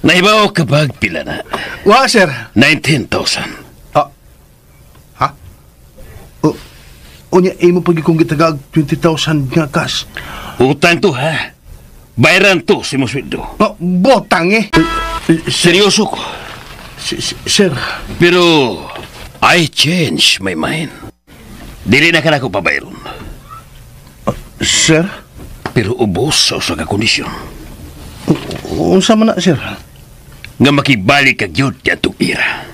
Speaker 6: Naibaw kapag pila na?
Speaker 4: Wa, sir.
Speaker 6: 19,000.
Speaker 4: Ha? Unya, imo pag ikong gitagag 20,000 nga cash.
Speaker 6: Utang to, ha? Bayaran to si Moswildo.
Speaker 4: Oh, botang eh.
Speaker 6: Seryoso ko.
Speaker 4: Sir.
Speaker 6: Pero, I change my mind. Dili na ka na ko pabayron.
Speaker 4: Sir?
Speaker 6: Pero ubos sa usa ka kondisyon.
Speaker 4: Unsa man na, sir?
Speaker 6: Nga makibalik ka gyud kadtong ira.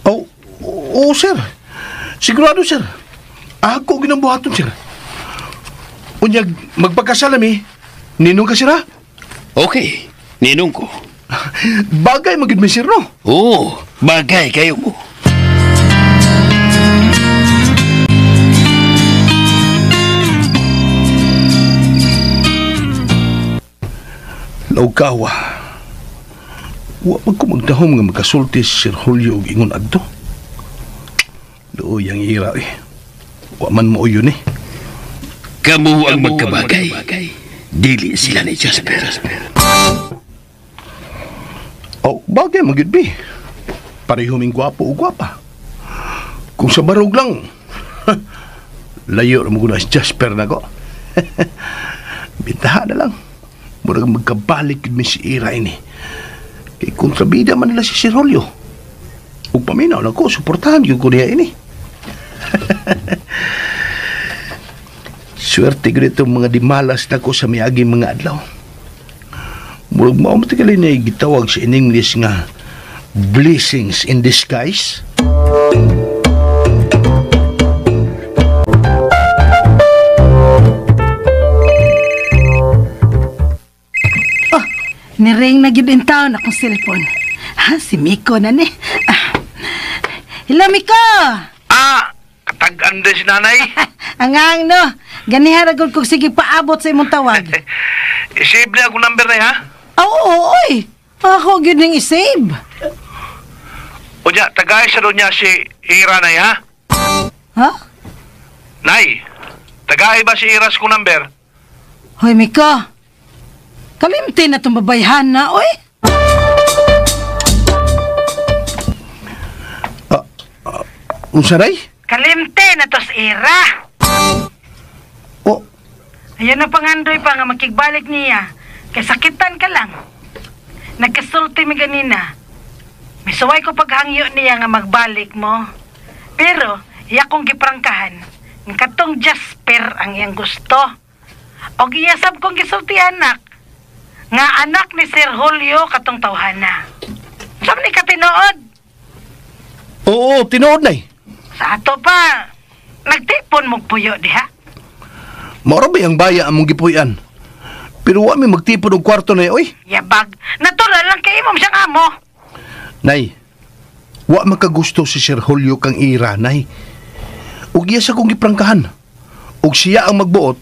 Speaker 4: Oh, oh, sir. Sigurado, sir. Ako ginambuhaton, sir. Unyag, magpagkasal mi. Ninong ka, sir, ha?
Speaker 6: Okay, ninong ko.
Speaker 4: Bagay magid mi sir, no?
Speaker 6: Oo, bagay kayo mo.
Speaker 4: Laukawa. Wa man ko magdahom nga magkasulti si Sir Julio og ingon adto. Luoy ang ira eh. Wa man mo yun eh.
Speaker 6: Kamu ang magkabagay. Dili sila ni Jasper.
Speaker 4: Oh, bagay magyud bi. Pareho ming gwapo o gwapa. Kung sa barog lang, layo ra mo guna si Jasper nako. Bintaha na lang. Murag magkabalik yun mi si Ira ini. Kay kontrabida man nila si Sir Julio. Ug paminaw na ko, suportahan yun ko niya ini. Swerte ko nito mga dimalas na ko sa miaging mga adlaw. Murag mao man tagali na gitawag sa in English nga blessings in disguise.
Speaker 7: Niring na gyud in town akong cellphone. Ha, si Miko na ni. Ah. Hello, Miko!
Speaker 4: Ah, katag-an din si nanay.
Speaker 7: Angang no. Ganiha ra gud kog sige paabot sa imong tawag.
Speaker 4: I-save na akong number na ha.
Speaker 7: Oo, oy. Ako gyud ning i-save.
Speaker 4: O niya, tagay sa doon niya si Ira nay ha.
Speaker 7: Ha?
Speaker 4: Nay, tagay ba si Ira sa kong number?
Speaker 7: Hoy, Miko. Kalimti na itong babayhan na, oy.
Speaker 4: Unsa nay?
Speaker 7: Kalimti na to sa Ira.
Speaker 4: Oh.
Speaker 7: Ayun ang pangandoy pa nga makigbalik niya. Kay sakitan ka lang. Nagkasulti mi ganina. Misuway ko paghangyo niya nga magbalik mo. Pero, iya kong giprangkahan. Katong Jasper ang iyang gusto. O giyasab kong gisulti anak. Nga anak ni Sir Julio katong tawhana. Saan ni ka tinuod?
Speaker 4: Oo, tinuod nay.
Speaker 7: Sa ato pa, nagtipon mong puyo diha.
Speaker 4: Maura ba yung baya among gipuy-an? Pero wa mi magtipon og kwarto nay, oy.
Speaker 7: Yabag, natural lang kay imong siyang amo.
Speaker 4: Nay, wa makagusto si Sir Julio kang Ira, nay. Ug iya sa kong giprangkahan. Ug siya ang magbuot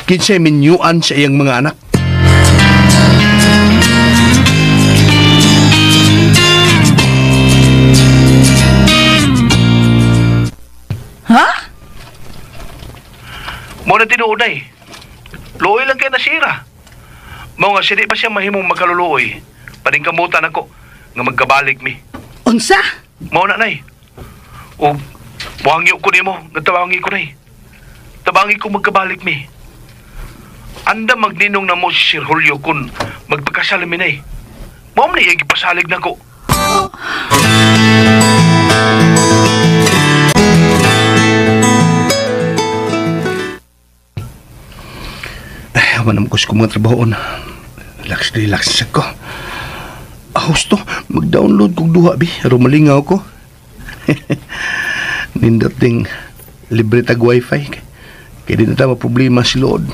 Speaker 4: kinsay minyuan sa iyang mga anak.
Speaker 7: Ha?
Speaker 4: Mo na tinuod ay. Luoy lang kay nasira. Mao nga sili pa siya mahimong magkaluluoy. Paningkamutan ako nga magkabalik mi.
Speaker 7: Unsa?
Speaker 4: Mao na nay. Og muhangyo ko nimo nga tabangi ko nay. Tabangi ko magkabalik mi. Anda magninong na mo si Sir Julio kun magpakasal mi nay. Mao man iyang gipasalig nako.
Speaker 7: Oh.
Speaker 4: Ay, wala mo ko sa mga trabahoon. Relax, relax sa ko. Husto, mag-download kog duha, bi. Rumalingaw ko. Nindating libre tag wifi. Kaya di na tama problema si Lord.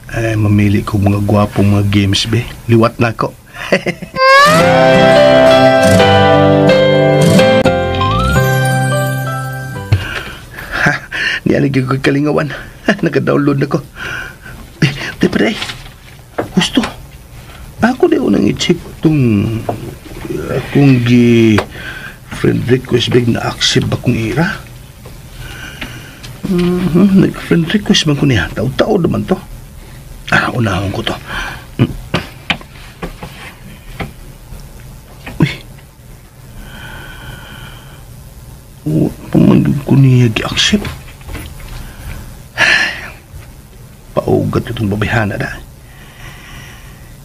Speaker 4: Ay, mamili ko mga gwapong mga games, bi. Liwat na ako. Ha, nialig ko kalingawan. Naka-download na ko. Di pa day. Gusto. Ako di unang i-check itong akong gi friend request big na accept ba kong ira? Nag-friend request man ko niya. Tao-tao naman to. Ah, unahon ko to. Uy. Pamanggod ko niya gi-accept. Paugat itong babayhana na.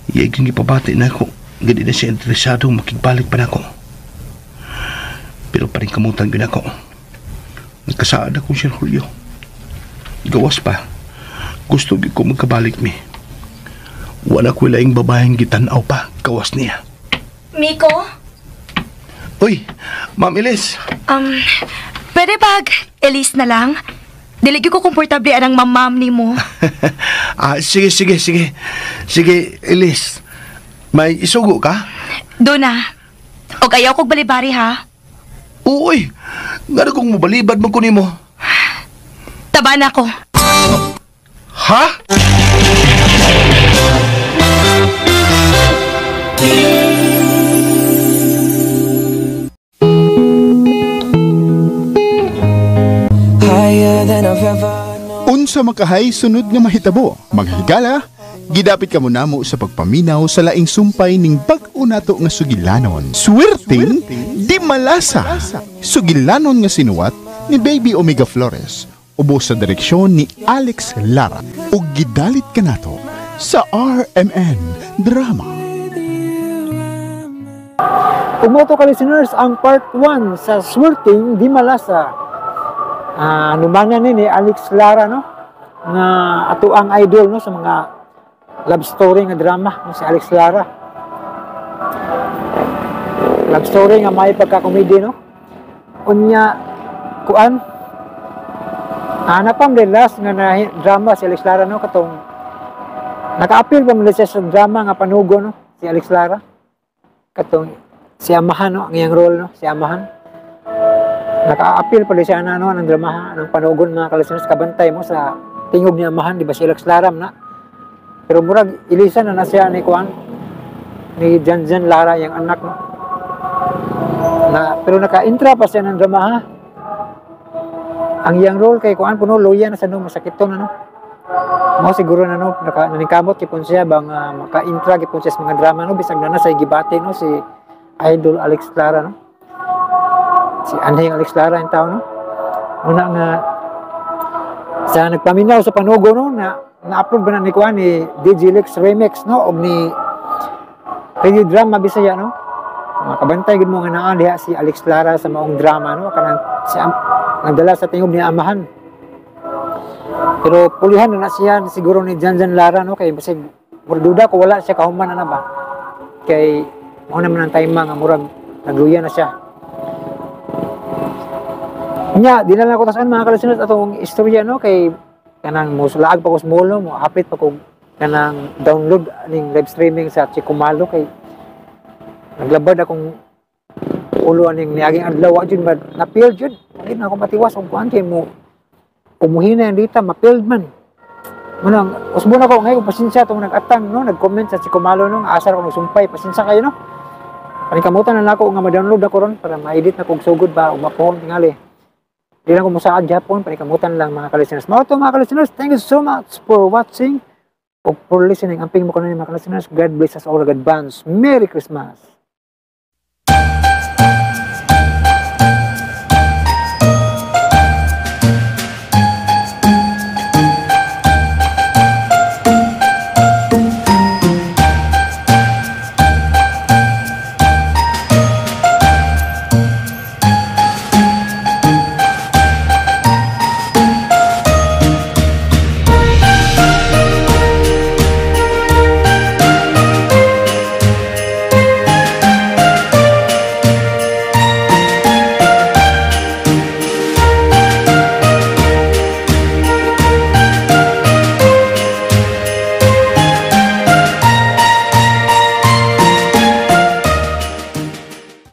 Speaker 4: Iyay kang ipabati na ako. Gadi na siya interesado makigbalik pa na ako. Pero pa rin kamutan yun ako. Nagkasaad ako, Sir Julio. Gawas pa. Gusto ko magkabalik mi. Wala ko ilaing babaeng gitanaw pa. Gawas niya.
Speaker 9: Miko?
Speaker 4: Uy, Ma'am Elise.
Speaker 9: Pwede bag Elise na lang?
Speaker 5: Dili gyud ko komportable anang mamam nimo.
Speaker 4: Ah, sige, sige, sige. Sige, Elise. May isugo ka?
Speaker 5: Dona. Og ayaw kog balibari ha.
Speaker 4: Uy, ngano kung mobalibad man ko nimo?
Speaker 5: Taba na ko.
Speaker 4: Ha?
Speaker 13: Higher than I've ever.
Speaker 3: Unsa makahay sunod nga mahitabo, mga higala, gidapit kamo namo sa pagpaminaw sa laing sumpay ning bag-o nato nga sugilanon. Swerteng di malasa. Sugilanon nga sinuwat ni Baby Omega Flores. Ubos sa direksyon ni Alex Lara. Ug gidalit kanato sa RMN Drama.
Speaker 1: Umoto ka listeners ang part 1 sa Swerteng Di Malasa. Numana ni Alex Lara, no, nga ato ang idol, no, sa mga love story nga drama, no, si Alex Lara. Love story nga may pagka-comedy, no. Unya kuan napam din last nga na drama si Alex Lara, no, katong naka-appeal pa man siya sa drama nga Panugo, no, si Alex Lara. Katong si Amahan, no, ang iyang role, no, si Amahan. Naka-appeal pa siya na, no, ng drama ng Panugon, mga ka-listeners, kabantay mo sa tingog ni Amahan, di ba si Alex Lara na. Pero murag ilisan na siya ni kuan ni Janjan Lara, yang anak, no. Na pero naka-intra pa siya ng drama ha. Ang iyang role kay kuan puno loya na sa no, masakiton na, no. Mao siguro na, no, naka naningkamot gipon siya bang maka-intra gipon siya sa mga drama, no, bisag na sa gibati, no, si Idol Alex Lara, no. Si Anhing Alex Lara ang tao, no. Una nga sa nagpaminaw sa Panugo, no, na na-upload ba na ni kuan ni DJ Lex Remix, no, og ni Radio Drama Bisaya, no. Makabantay gid mo nga naa diha si Alex Lara sa maong drama, no, kanang si nagdala sa tingog ni Amahan. Pero pulihan na siya siguro ni Janjan Lara, no, kay basig duda ko wala siya kahuman na ba. Kay mao naman ang time nga murag nagluya na siya. Nya, di na lang ako tasan mga ka-listeners atong istorya, no, kay kanang mosulaag pa ko sa mall, no, mo hapit pa ko kanang download ning live streaming sa Chikumalo kay naglabad akong ulo aning niaging adlaw jud ba napil jud. Wala na ako matiwas og kuan kay mo umuhina ang dita mapilled man. Munang usbon ako ngayon pasensya tong nag-atang, no, nag-comment sa Chikumalo, no, asar ko nagsumpay, pasensya kayo, no. Panikamutan na nako nga ma-download ako ron para ma-edit na kog sugod ba ug mapuhon tingali. Di lang ko musaad Japon, panikamutan lang mga ka-listeners. Mao to mga ka-listeners, thank you so much for watching o for listening. Amping mo kuno mga ka-listeners. God bless us all in advance. Merry Christmas.